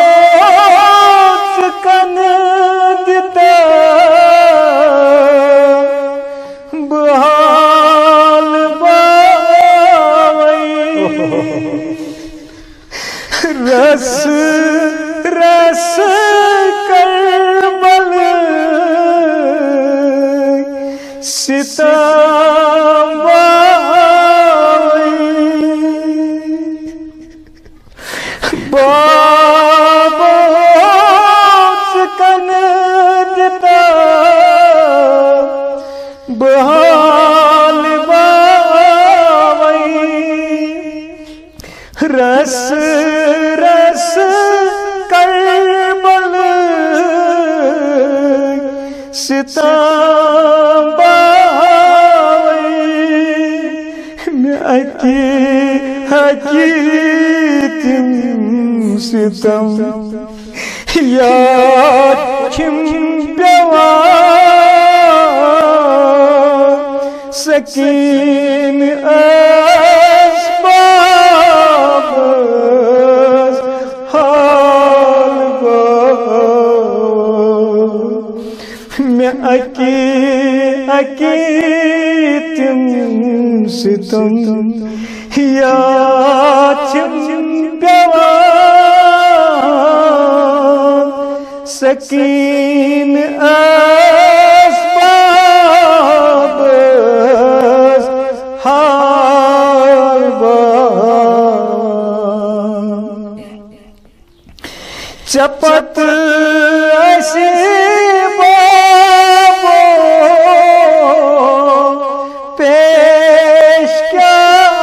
ژٕ کَنہٕ دِتہٕ بہٕ حال باوَے۔ رَس رَس کَربَلہٕ سِتام باوَے۔ بابا ژٕ کَنہٕ دِتہٕ بہٕ حال باوَے۔ حقی حقی تِم ستم یاد چھِم پٮ۪وان۔ سکیٖن ٲس بابس حال باو۔ مےٚ اَکی اَکی تِم ستم یاد چھِم پٮ۪وان۔ سکیٖن ٲس بابس حال باو۔ ژےٚ پتہٕ اَسہِ بابو پیش کیٛاہ؟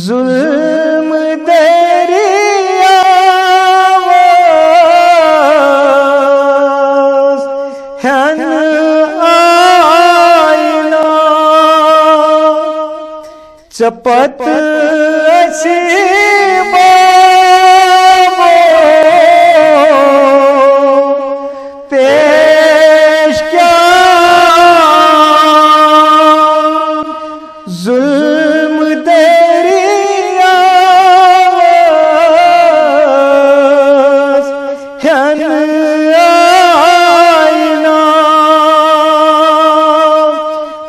ظلم دٔریاوس ہٮ۪نہٕ آیہِ نا۔ ژےٚ پتہٕ اَسہِ بابو پیش کیٛاہ؟ ظلم دٔریاوس ہٮ۪نہٕ آیہِ نا۔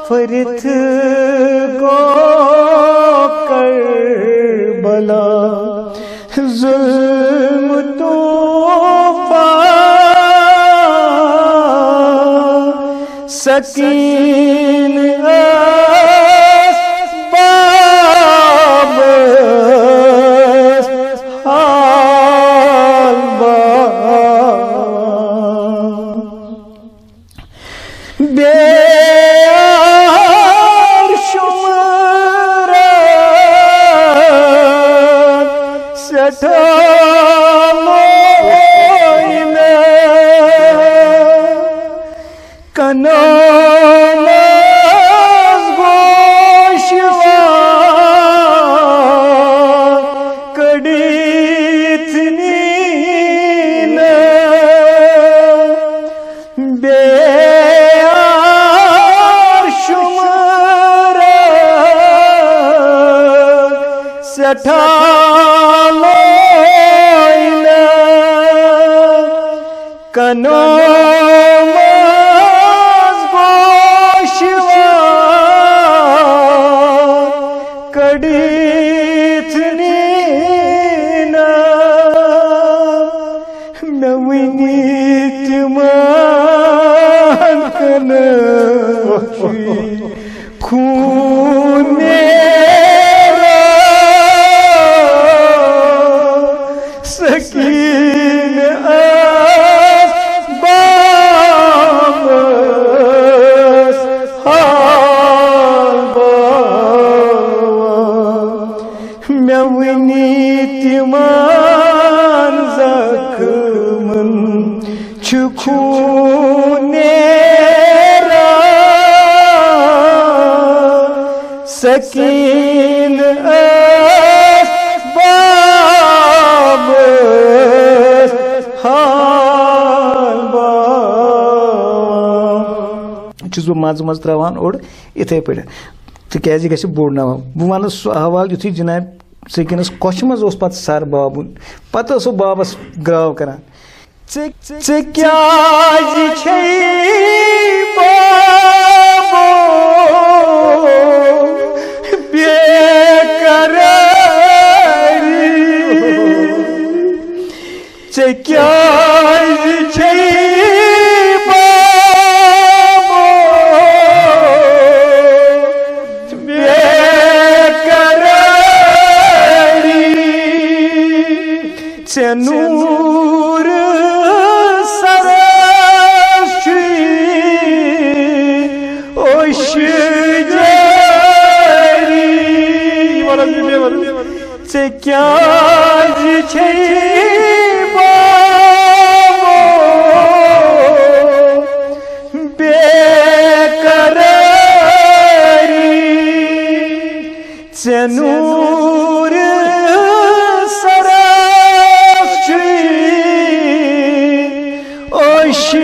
پھٔرِتھ گوٚو کربلا ظلم طوفان۔ سکیٖن ٲس بابس حال باو۔ بیار شمرا سٹھا لوئنا کنو مز گوشوا کڑیت نینا۔ بیار شمرا سٹھا لوئنا کنو مز گوشوا کڑیت نینا۔ مےٚ ؤنی تِمن کنہٕ خوٗن نیران۔ سکیٖن ٲس بابس حال باو۔ مےٚ ؤنی تِمن زخمن چھُ خوٗن نیران۔ سکیٖن ٲس بابس حال باو۔ چھُس بہٕ منٛزٕ منٛزٕ ترٛاوان اوٚڑ یِتھَے پٲٹھۍ، تِکیٛازِ یہِ گژھِ بوٚڑ ناو۔ بہٕ وَنہٕ سُہ حوالہٕ، یُتھُے جناب سکیٖنَس کۄچھِ منٛز اوس پَتہٕ سَر بابُن، پَتہٕ اوس سُہ بابَس گرٛاو کَران۔ ژےٚ، ژےٚ کیٛازِ چھے بابو بے قراری؟ ژےٚ کیٛازِ چھے بابو بے قراری؟ ژےٚ نوٗر سرس چھُے اوٚش جٲری۔ ژےٚ کیٛازِ چھے بابو بے قراری؟ نور سرس چھ اوش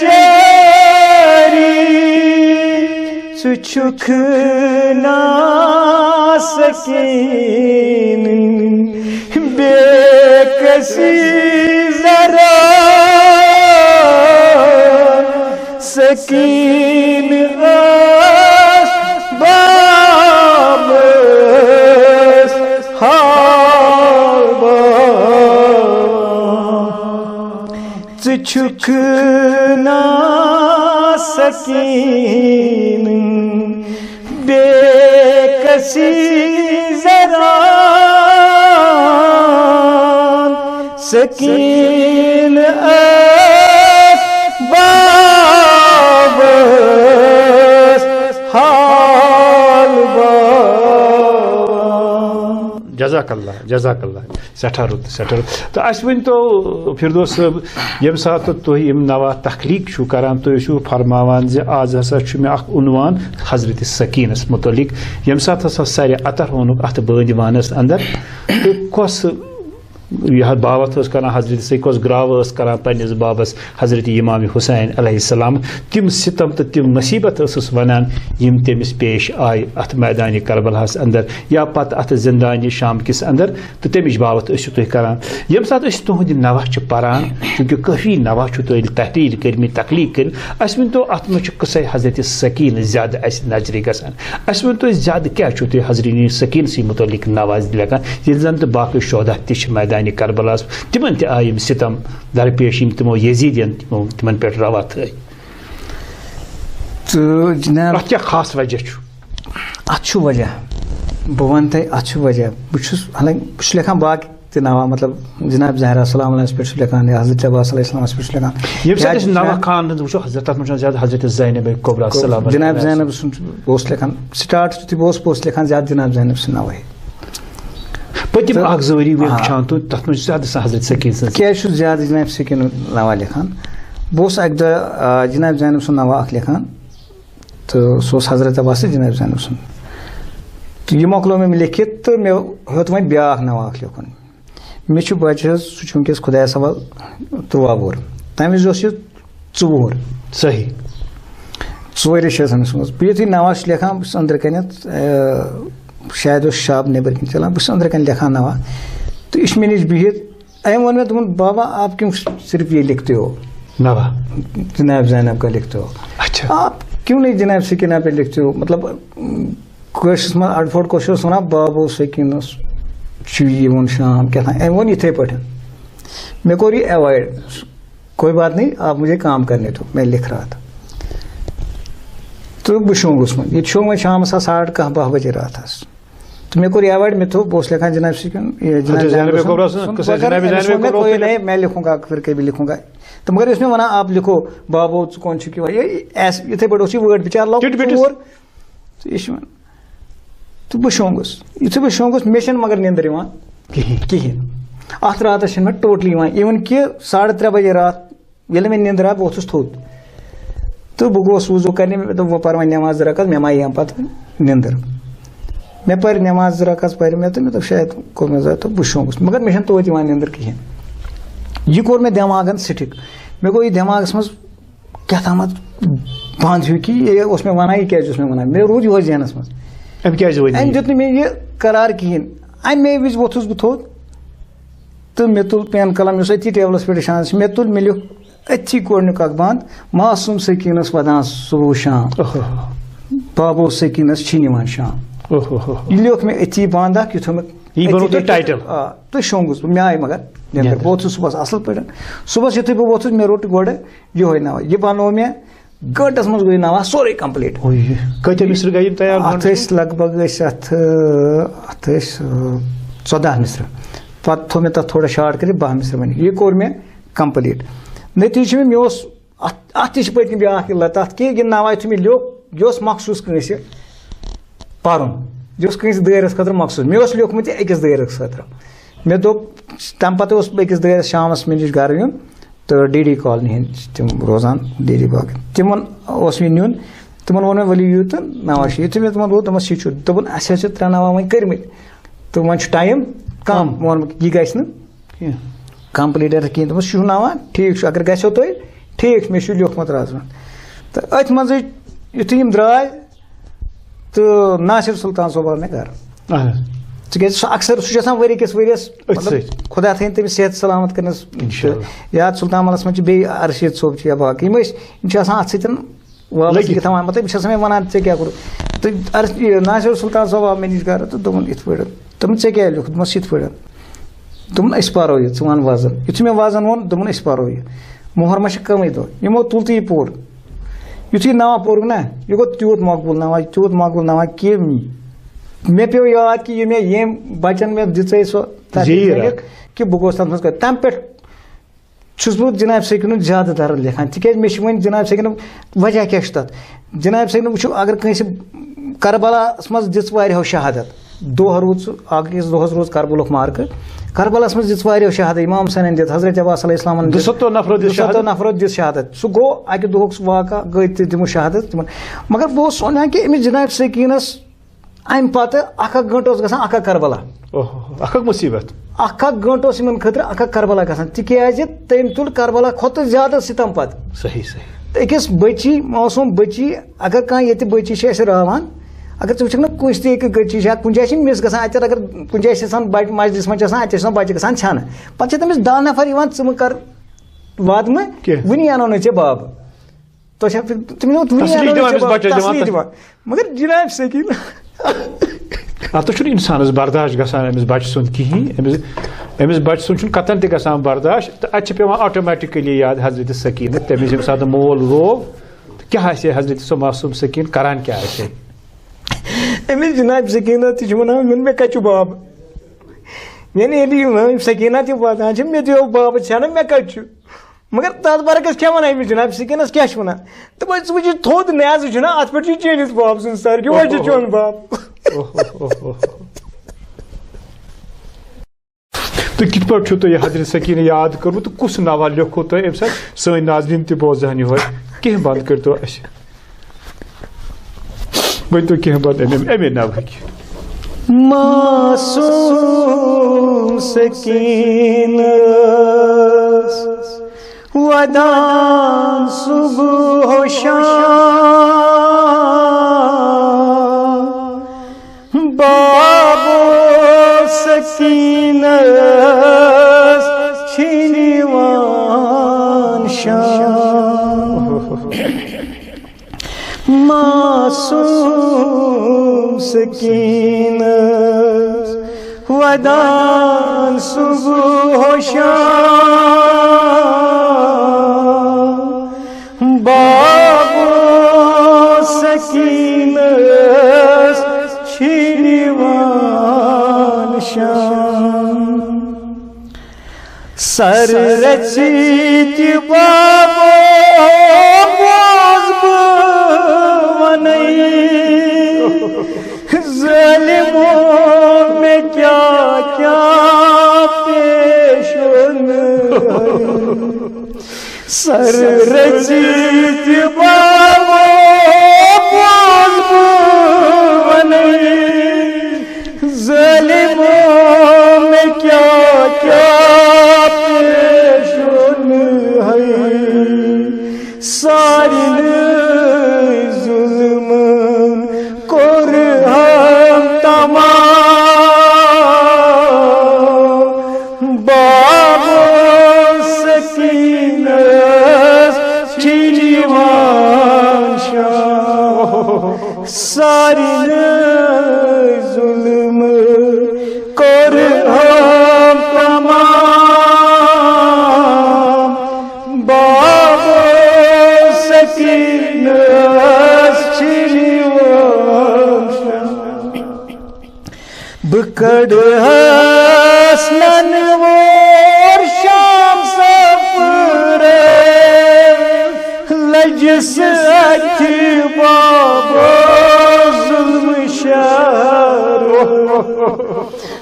جاری، ژٕ چھُکھ نا سکین بے کسی ذرا، سکین ٲس بابس حال بابا۔ ژٕ چھُکھ نا سکین بے کسی ذرا، سکین ٲس بابس حال بابا۔ جزاک اللہ، جزاک اللہ۔ سٮ۪ٹھاہ رُت، سٮ۪ٹھاہ رُت۔ تہٕ اَسہِ ؤنۍ تو فردوس صٲب، ییٚمہِ ساتہٕ تُہۍ یِم نوحات تخلیٖق چھِو کران، تُہۍ ٲسِو فرماوان زِ آز ہسا چھُ مےٚ اکھ عنوان حضرت سکیٖنس مُتعلِق، ییٚمہِ ساتہٕ ہسا سرِ عطر اوٚنُکھ اَتھ بٲنۍ وانس اندر، تہٕ کۄس یہِ باوتھ ٲس کران حضرت سکیٖنس، کۄس گراوٕ ٲس کران پننِس بابس حضرت امام حسین علیہ السلام، تِم ستم تہٕ تِم مصیبت ٲسٕس ونان، یِم تٔمِس پیش آیہِ اَتھ میدانِ کربلاہس اندر یا پتہٕ اَتھ زندانِ شام کِس اندر۔ تہٕ تَمِچ باوتھ ٲسِو تُہۍ کران۔ ییٚمہِ ساتہٕ أسۍ تُہُنٛدۍ نوحہٕ چھِ پران، چوٗنٛکہِ کٲفی نوحہٕ چھِو تُہۍ تحریر کٔرمٕتۍ، تخلیٖق کٔرمٕتۍ، اَسہِ ؤنۍتو، اَتھ منٛز چھِ قصے حضرت سکیٖن زیادٕ اَسہِ نظرِ گژھان۔ اَسہِ ؤنۍتو، زیادٕ کیٛاہ چھُو تُہۍ حضرت سکیٖنسٕے مُتعلق نوحہٕ لیکھان، ییٚلہِ زَن تہٕ باقٕے شہدا تہِ چھِ میدانِ کربلاہَس، تِمَن تہِ آیہِ یِم ستم درپیش، یِم تِمو یزیٖدیَن تِمو، تِمَن پٮ۪ٹھ روا تھٲے؟ تہٕ جناب، اَتھ کیٛاہ خاص وجہ چھُ؟ اَتھ چھُ وجہ، بہٕ وَنہٕ تۄہہِ، اَتھ چھُ وجہ۔ بہٕ چھُس، حالانکہ بہٕ چھُس لیکھان باقٕے تہِ نوحہٕ، مطلب، جناب زہرا سلام علیہَس پٮ۪ٹھ چھُس لیکھان، یا حضرت عباس علیہ السلامَس پٮ۪ٹھ چھُس لیکھان۔ ییٚمہِ یا ساتہٕ أسۍ جناب نوحہٕ خانٛدرَن وٕچھو، حضرت، تَتھ منٛز چھُ زیادٕ حضرت زینب کبریٰ سلام علیہا۔ جناب زینب سُنٛد چھُ، بہٕ اوسُس لیکھان، سٹارٹ یُتھُے بہٕ اوسُس، بہٕ اوسُس لیکھان زیادٕ جناب زینب سٕنٛدۍ نوحہٕ۔ پٔتِم تہٕ اَکھ زٕ ؤری آ۔ وٕچھان تہٕ تَتھ منٛز چھُ زیادٕ آسان حضرت سکیٖن سٕنٛز۔ کیٛازِ چھُس زیادٕ جناب سکیٖنُک نوحہٕ لیکھان؟ بہٕ اوسُس اَکہِ دۄہ، آ، جناب زینب سُنٛد نوحہٕ اَکھ لیکھان۔ تہٕ سُہ اوس حضرت عباس تہٕ جناب زینب سُنٛد۔ تہٕ یہِ مۄکلو مےٚ لیکھِتھ تہٕ مےٚ ہیوٚت وۄنۍ بیٛاکھ نوحہٕ اَکھ لیکھُن۔ مےٚ چھُ بَچہٕ حظ، سُہ چھُ وٕنکیٚس خۄدایَس حوالہٕ تُرٛواہ وُہُر۔ تَمہِ وِزِ اوس یہِ ژُ وُہُر۔ صحیح۔ ژورِ چھِ آسان أمِس منٛز۔ بہٕ یُتھُے نوحہٕ چھُس لیکھان، بہٕ چھُس أنٛدرٕ کَنٮ۪تھ، آ، شاید اوس شب نیٚبٕرۍ کِنۍ چَلان، بہٕ چھُس أنٛدرٕ کَنۍ لیکھان نوحہٕ۔ تہٕ یہِ چھُ مےٚ نِش بِہِتھ، أمۍ ووٚن مےٚ، دوٚپُن، "بابا، آپ کیوں صرف یہ لکھتے ہو؟" نوحہٕ۔ جناب زینب کا لکھتے ہو۔ اچھا۔ آپ کیوں نہیں جناب سکینہ پہ لکھتے ہو؟ مطلب، کٲشرِس منٛز اَڈٕفوٹ کٲشُر اوس وَنان، "بابو سکیٖنَس چھُ یِوان شام کیٛاہ تام"، أمۍ ووٚن یِتھَے پٲٹھۍ۔ مےٚ کوٚر یہِ ایوایڈ۔ کوئی بات نہیں، آپ مجھے کام کرنے دو، میں لکھ رہا تھا۔ تہٕ بہٕ شۄنٛگُس وۄنۍ۔ ییٚتہِ شۄنٛگ وۄنۍ شامَس آسہٕ ساڑٕ کاہ، باہ بجے راتھَس۔ تہٕ مےٚ کوٚر یہِ ایوایڈ، مےٚ تھوٚو، بہٕ اوسُس لیکھان جناب سکیٖن، یہِ جناب حضرت زینب زینبِ کبریٰ سُنٛد سُنٛد قصہٕ، مگر جناب أمِس زینبِ ووٚن مےٚ، کبریٰ کوئی سُنٛد نہیں، میں لکھوں گا، پھر کبھی لکھوں گا۔ تہٕ مگر یہِ اوس مےٚ وَنان، "آپ لکھو، بابو، ژٕ کون چھُکھ یِوان؟" یہِ ایس-، یِتھَے پٲٹھۍ اوس یہِ وٲڈ بِچار لۄکُٹ ٹِٹ بِٹِس۔ ژور۔ تہٕ یہِ چھُ وَنان۔ تہٕ بہٕ شۄنٛگُس۔ یُتھُے بہٕ شۄنٛگُس، مےٚ چھَنہٕ مگر نیٚنٛدٕر یِوان کِہیٖنۍ۔ کِہیٖنۍ۔ اَتھ راتَس چھَنہٕ مےٚ ٹوٹلی یِوان، even کہِ ساڑٕ ترٛےٚ بجے راتھ ییٚلہِ مےٚ نیٚنٛدٕر آے، بہٕ ووٚتھُس تھوٚد۔ تہٕ بہٕ گوس وضوٗ کرنہِ، مےٚ دوٚپ، "وۄنۍ پَرٕ وۄنۍ نٮ۪ماز زٕ رکعت، مےٚ ما یی اَمہِ پَتہٕ نیٚنٛدٕر؟" مےٚ پَرِ نٮ۪ماز زٕ رکعت، پَرِ مےٚ تہٕ مےٚ دوٚپ، "شاید کوٚر مےٚ زیادٕ"، تہٕ بہٕ شۄنٛگُس۔ مگر مےٚ چھَنہٕ توتہِ یِوان نیٚنٛدٕر کِہیٖنۍ۔ یہِ کوٚر مےٚ دٮ۪ماغَن سِٹِک۔ مےٚ گوٚو یہِ دٮ۪ماغَس منٛز کیٛاہ تامَتھ بنٛد ہیوٗ کہِ یہِ اوس مےٚ وَنان، یہِ کیٛازِ اوس مےٚ وَنان؟ مےٚ روٗد یِہوٚے ذہنَس منٛز۔ أمۍ کیٛازِ ؤنۍ أمۍ یہِ؟ دیُت نہٕ مےٚ یہِ قرار کِہیٖنۍ۔ اَمے وِزِ ووٚتھُس بہٕ تھوٚد تہٕ مےٚ تُل پٮ۪ن قلم، یُس أتھی ٹیبلَس پٮ۪ٹھ شانَس چھِ، مےٚ تُل، مےٚ لیوٚکھ أتھی گۄڈٕنیُک اکھ بند، "معصوم سکیٖنَس وَدان صُبح شام، اوہ۔ بابو سکیٖنَس چھِنہٕ یِوان شام۔" اوہ۔ یہِ لیوٚکھ مےٚ أتھی بند اکھ، یہِ تھوٚو مےٚ یہِ بنوو أتھی تۄہہِ پٮ۪ٹھ۔ ٹائٹل۔ آ، تہٕ شۄنٛگُس بہٕ، مےٚ آیہِ مگر نیٚنٛدٕر۔ نیٚنٛدٕر۔ بہٕ ووٚتھُس صُبحَس اَصٕل پٲٹھۍ۔ صُبحَس یُتھُے بہٕ ووٚتھُس، مےٚ روٚٹ گۄڈٕ یِہوٚے نوحہٕ۔ یہِ بنوو مےٚ گٲنٛٹَس منٛز گوٚو یہِ نوحہٕ سورُے complete۔ اوے، کۭتیاہ مِصرٕ گٔے یِم تیار اَتھ گٲنٛٹَس منٛز؟ ٲسۍ لگ بگ ٲسۍ اَتھ، اَتھ ٲسۍ، ژۄداہ مِصرٕ۔ پَتہٕ تھوٚو مےٚ تَتھ تھوڑا short کٔرِتھ، باہ مِصرٕ بَنہِ۔ یہِ کوٚر مےٚ complete۔ نٔتیٖجہٕ چھُ مےٚ، مےٚ اوس اَتھ، اَتھ تہِ چھِ پٔتۍ کِنۍ بیٛاکھ علت اَتھ کہِ یہِ نوحہٕ یُتھُے مےٚ لیوٚکھ، یہِ اوس مخصوٗص کٲنٛسہِ پَرُن۔ یہِ اوس کٲنٛسہِ دٲیرَس خٲطرٕ مخصوٗص۔ مےٚ اوس لیوٚکھمُت یہِ أکِس دٲیرَس خٲطرٕ۔ مےٚ دوٚپ، تَمہِ پَتہٕ اوس بہٕ أکِس دٲیرَس شامَس مےٚ نِش گَرٕ یُن، تہٕ ڈی ڈی کالنی ہٕنٛدۍ چھِ تِم روزان، ڈی ڈی باغ۔ تِمَن اوس مےٚ نیُن، تِمن ووٚن مےٚ، "ؤلِو یِیِو تہٕ نوا چھُ۔" یُتھُے مےٚ تِمن ووٚن، دوٚپمَس، "یہِ چھُ۔" دوٚپُن، "اَسہِ حظ چھِ ترٛےٚ نوا وۄنۍ کٔرمٕتۍ تہٕ وۄنۍ چھُ ٹایم کم۔" کم۔ ووٚنمَکھ، "یہِ گژھِ نہٕ کینٛہہ۔ کمپلیٖٹ کِہیٖنۍ۔" دوٚپمَس، "یہِ چھُ نوا، ٹھیٖک چھُ، اگر گژھیو تۄہہِ، ٹھیٖک چھُ، مےٚ چھُ لیوٗکھمُت رازمہ۔" تہٕ أتھۍ منٛزٕے یُتھُے یِم درٛاے، تہٕ ناصر سلطان صٲب آو مےٚ گرٕ۔ اہن حظ۔ تِکیازِ سُہ اکثر، سُہ چھُ آسان ؤری کِس ؤریَس، أتھۍ مطلب، سۭتۍ۔ خۄدا تھٲیِن تٔمِس صحت سلامت کٔرنَس۔ انشاءاللہ۔ تہٕ یاد سلطان محلَس منٛز چھِ بیٚیہِ ارشید صٲب چھِ یا باقٕے، یِم ٲسۍ، یِم چھِ آسان اَتھ سۭتۍ وابستہٕ لٔگِتھ۔ یہِ تھاوان، مطلب، یہِ چھِ آسان مےٚ وَنان، "ژےٚ کیٛاہ کوٚرُتھ؟" تہٕ عرض، یہِ ناصر سلطان صٲب آو مےٚ نِش گرٕ تہٕ دوٚپُن یِتھ پٲٹھۍ۔ دوٚپُن، "ژےٚ کیٛاہ لیوٗکھُتھ؟" دوٚپمَس، "یِتھ پٲٹھۍ۔" دوٚپُن، "أسۍ پَرو یہِ، ژٕ وَن وَزَن۔" یُتھُے مےٚ وَزَن ووٚن، دوٚپُن، "أسۍ پَرو یہِ۔ مُہر ما چھِ کَمٕے دۄہ؟" یِمو تُل تہٕ یہِ پوٚر۔ یُتھُے ناو پوٚرُکھ نا، یہِ گوٚو تیوٗت مقبوٗل ناو، تیوٗت مقبوٗل ناو کہِ مےٚ پیوٚو یاد کہِ یہِ مےٚ ییٚمۍ بَچَن مےٚ دِژے سۄ تَتھ زیٖر لیکھنِتھ اکھ۔ کہِ بہٕ گوس تَتھ منٛز کَرُن۔ تَمہِ پٮ۪ٹھ چھُس بہٕ جناب سکیٖنُک زیادٕ درد لیکھان، تِکیٛازِ مےٚ چھِ وۄنۍ جناب سکیٖنُک وجہ کیٛاہ چھُ تَتھ؟ جناب سکیٖنُک وٕچھِو، اگر کٲنٛسہِ کربلاہَس منٛز دِژ واریاہو شہادت، دۄہ روٗد سُہ، اَکھ أکِس دۄہَس روٗز کربلُک معرکہٕ، کربلاہَس منٛز دِژ واریاہو شہادت، امام حسینَن دِژ، حضرت عباس علیہ السلامَن دِژ، دُسَتو نفرو دِژ دُسَتو شہادت۔ نفرو دِژ شہادت۔ سُہ گوٚو اَکہِ دۄہُک سُہ واقعہ، گٔے تہِ تِمو شہادت تِمَن۔ مگر بہٕ اوسُس وَنان کہِ أمِس جناب سکیٖنَس اَمہِ پَتہٕ اَکھ اَکھ گٲنٛٹہٕ اوس گژھان اَکھ اَکھ کربلا۔ اوہ، اَکھ اَکھ مُصیٖبت۔ اَکھ اَکھ گٲنٛٹہٕ اوس یِمَن خٲطرٕ اَکھ اَکھ کربلا گژھان، تِکیٛازِ تٔمۍ تُل کربلا کھۄتہٕ زیادٕ سِتَم پَتہٕ۔ صحیح، صحیح۔ أکِس بٔچی، معصوٗم بٔچی، اگر کانٛہہ ییٚتہِ بٔچی چھِ اَسہِ راوان، اگر ژٕ وٕچھکھ نہ کُنہِ تہِ أکِس بٔچی چھِ یا کُنہِ جایہِ چھِ مِس گژھان، اَتہِ اگر کُنہِ جایہِ چھِ آسان بَچہِ مَجلِس منٛز چھِ آسان، اَتہِ چھِ آسان بَچہِ گژھان ژھٮ۪نہٕ، پَتہٕ چھِ تٔمِس دَہ نفر یِوان، "ژٕ مہٕ کَر وعدٕ مہٕ، کینٛہہ۔ وٕنی اَنو نہٕ ژےٚ بابہٕ۔" تۄہہِ چھا تِم چھِ وٕنی تسلی اَنان دِوان أمِس جواب، بَچَس دِوان تسلی تَس۔ دِوان۔ مگر جناب سکیٖن۔ اَتھ چھُنہٕ اِنسانَس برداش گژھان أمِس بَچہٕ سُنٛد کِہیٖنۍ۔ أمِس، أمِس بَچہٕ سُنٛد چھُنہٕ قطعاً تہِ گژھان برداش۔ تہٕ اَتہِ چھِ پٮ۪وان آٹومیٹِکلی یاد حضرت سکیٖنَس۔ تٔمِس ییٚمہِ ساتہٕ مول رو، تہٕ کیٛاہ آسہِ ہے حضرت سُہ معصوٗم سکیٖن کران کیٛاہ آسہِ ہے؟ أمِس جناب سکیٖنَس تہِ چھِ وَنان، "وۄنۍ مےٚ کَتہِ چھُ بابہٕ؟" یعنی ییٚلہِ یہِ وۄنۍ سکیٖنہ تہِ واتان چھِ، "مےٚ دِیو بابہٕ ژھٮ۪نہٕ، مےٚ کَتہِ چھُ؟" مگر تَتھ برعکس کیٛاہ وَنان أمِس جناب سکیٖنَس، کیٛاہ چھِ وَنان؟ دوٚپُن، "ژٕ وٕچھ یہِ تھوٚد نیزٕ چھُنہ، اَتھ پٮ۪ٹھ چھُ چٲنِس باب سُنٛد سر، یِہوٚے چھُ چون باب۔" تہٕ کِتھ پٲٹھۍ چھُو تۄہہِ یہِ حضرت سکیٖنہٕ یاد کوٚرمُت تہٕ کُس نوحہ لیوٚکھوُ تۄہہِ اَمہِ ساتہٕ؟ سٲنۍ ناظریٖن تہِ بوزہَن یِہوٚے۔ کینٛہہ بنٛد کٔرۍتو اَسہِ۔ ؤنۍ تو کینٛہہ بنٛد اَمہِ، اَمے نوحہٕکۍ۔ معصوٗم سکیٖنَس ودان صبح و شام، بابو سکیٖنَس چھِ نِوان شام۔ معصوٗم سکیٖنَس ودان صبح و شام، بابو سکیٖنَس چھِ نِوان شام۔ سر رژھِ تہِ بابو بوز بہٕ وَنَے، ظٲلمو مےٚ کیٛاہ کیٛاہ پیش اوٚن۔ سر رژھِ تہِ بابو بوز بہٕ وَنَے، ظٲلمو مےٚ کیٛاہ کیٛاہ پیش اوٚن ہے، سارنٕے ظُلمہٕ کوٚر ہم تمام۔ بابو سکیٖنَس چھِ یِوان شام۔ سارنٕے ظُلمہٕ کوٚر ہم تمام۔ بابو سکیٖنَس چھِ یِوان شام۔ بہٕ کٔڈہَس نَنہٕ وور شام سفرٕ، لَجہِ سۭتۍ بابو ظُلمہٕ شہرٕ۔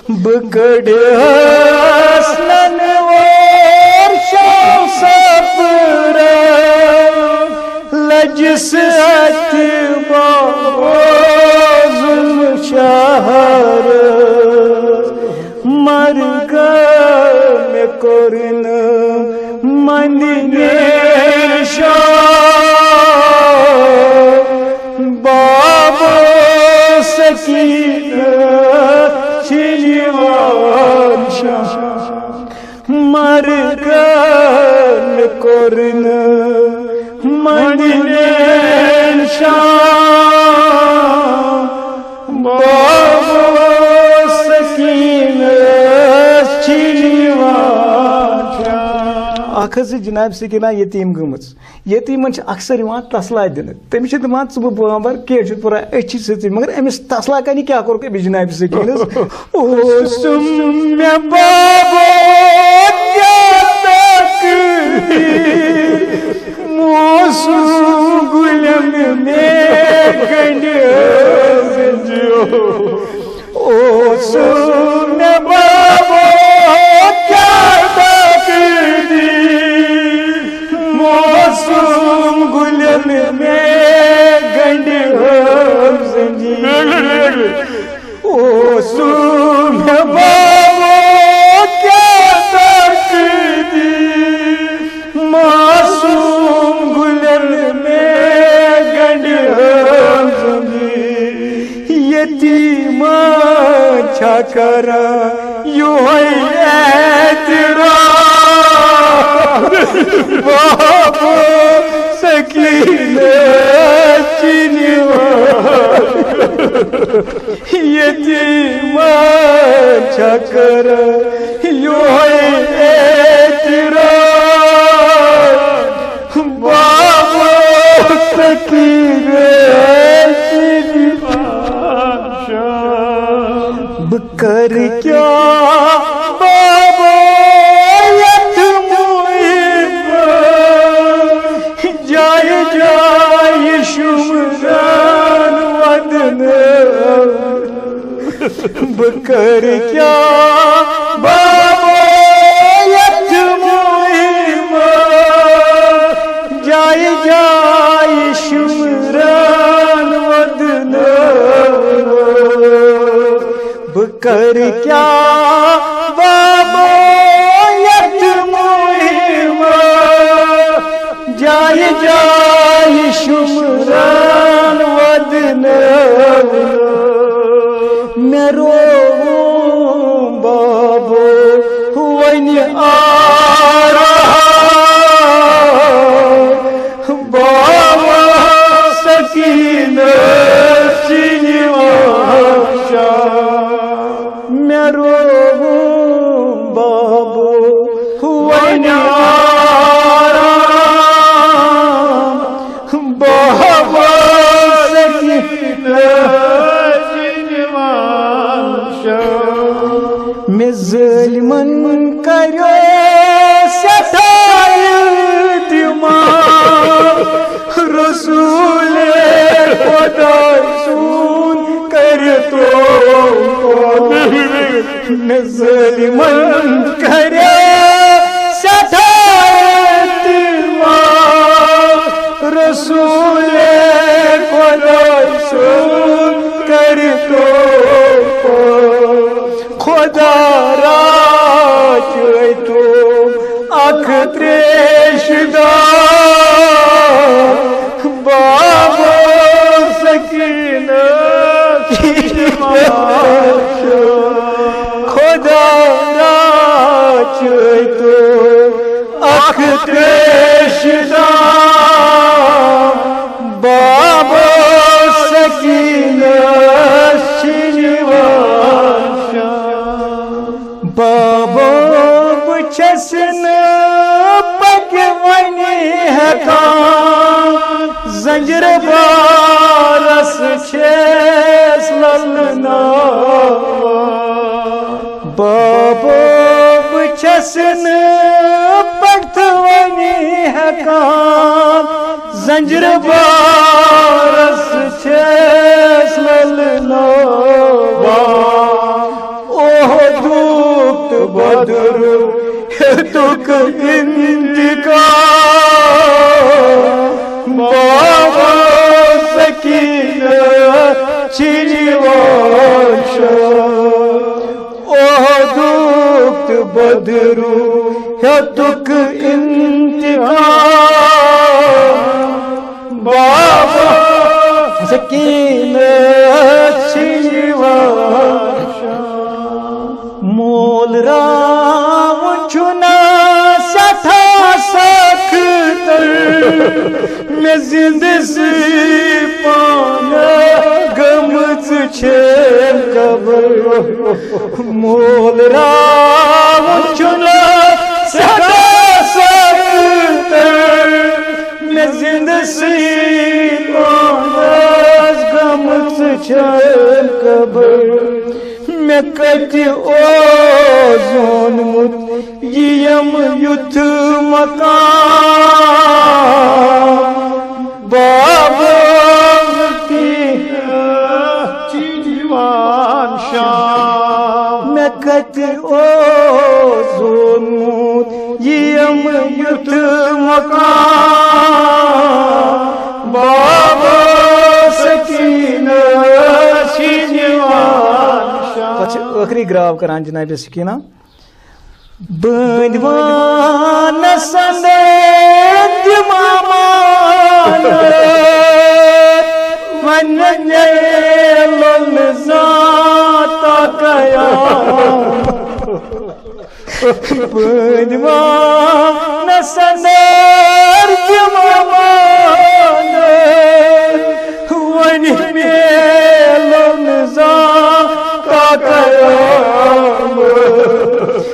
بہٕ کٔڈہَس نَنہٕ وور شام سفرٕ، لَجہِ سۭتۍ بوزُم شہر مرگہٕ مےٚ کوٚر نہٕ منہِ نِشان۔ بابا سکینہ چھِ نِوان شام۔ مرگن کوٚر نہٕ منہِ نِشان۔ بابا سکینہ چھِ نِوان شام۔ اکھ حظ چھِ جناب سکینہ یتیٖم گٔمٕژ۔ یتیٖمن چھِ اکثر یِوان تسلا دِنہٕ۔ تٔمِس چھِ دَپان، "ژٕ بہٕ بامبر، کینٛہہ چھُنہٕ پرواے، أسۍ چھِ سٕژٕے۔" مگر أمِس تسلا کَنہِ کیٛاہ کوٚرُکھ أمِس جنابِ سکیٖنَس؟ اوسُم مےٚ بابا کیٛاہ تقدیٖر، موسوم گُلٮ۪ن مےٚ گنٛڈِ ہٕنٛز جیو۔ اوسُم مےٚ بابا کیٛاہ تقدیٖر، موسوم گُلٮ۪ن مےٚ گنٛڈِ ہٕنٛز زندگی۔ اوسُم مےٚ بابا کیٛاہ تقدیٖر، معصوم گُلٮ۪ن مےٚ گنٛڈِ ہٕنٛز زندگی۔ یتیٖمن چھا کران یِہوٚے اعتراض، بابا سکیٖنہ چھِ نِوان۔ یتیٖمن چھا کران یِہوٚے اعتراض، بابا سکیٖنہ چھِ نِوان۔ بہٕ کرٕ کیٛاہ بابا یتھ مُہِمہِ، جایہِ جایہِ شُمران ودنہٕ۔ بہٕ کرٕ کیٛاہ بابا یتھ مُہِمہِ، جایہِ جایہِ شُمران ودنہٕ۔ بہٕ کرٕ کیٛاہ بابا یتھ مُہِمہِ، جایہِ جایہِ شُمران ودنہٕ۔ مےٚ رووُم بابو وۄنۍ آرام، بابا سکیٖنہ چھِ نِوان شام۔ مےٚ رووُم بابو وۄنۍ آرام، بابا سکیٖنہ چھِ نِوان شام۔ مےٚ ظٲلمن کریو سٮ۪ٹھاہ التماس، رسول خۄداے سُنٛد کٔرِتو۔ مےٚ ظٲلمن کریو سٮ۪ٹھاہ التماس، رسول خۄداے سُنٛد کٔرِتو۔ خۄدا راچے تِم اکھ تریشہِ دار، بابا سکیٖنہ چھِ نِوان شام۔ خۄدا راچے تِم اکھ تریشہِ دار، بابا سکیٖنہ چھِ نِوان شام۔ بابا، بہٕ چھَس نہٕ پٔکِتھ وۄنۍ ہٮ۪کان، زنجیٖر بارس چھَس للناوان۔ بابا، بہٕ چھَس نہٕ پٔکِتھ وۄنۍ ہٮ۪کان، زنجیٖر بارس چھَس للناوان۔ اوہدُک تہٕ بدرُک ہیوٚتُکھ انتقام، بابا احدُک تہٕ بدرُک ہیوٚتُکھ انتقام۔ بابا سکینہ چھِ یِوان۔ مول راوُن چھُنہ سٮ۪ٹھاہ سخت، مےٚ زِندٕ سٕے پانہٕ گٔمٕژ چھےٚ قبر۔ مول راوُن چھُنہ سٮ۪ٹھاہ سخت، مےٚ زِندٕ سٕے پانَس گٔمٕژ چھےٚ قبر۔ مےٚ کَتہِ اوس زونمُت یہِ یِم یُتھ مقام؟ بابا کینٛہہ چھِ یِوان شام۔ مےٚ کَتہِ اوس زونمُت یہِ یِم یُتھ مقام؟ بابا سکینہ چھِ یِوان شام۔ پتہٕ چھِ ٲخری گراو کران جناب سکینہ۔ بٲنۍ وانس اندر دِمامان، وۄنۍ نیلُن زانٛہہ قیام۔ بٲنۍ وانس اندر دِمامان، وۄنۍ نیلُن زانٛہہ قیام۔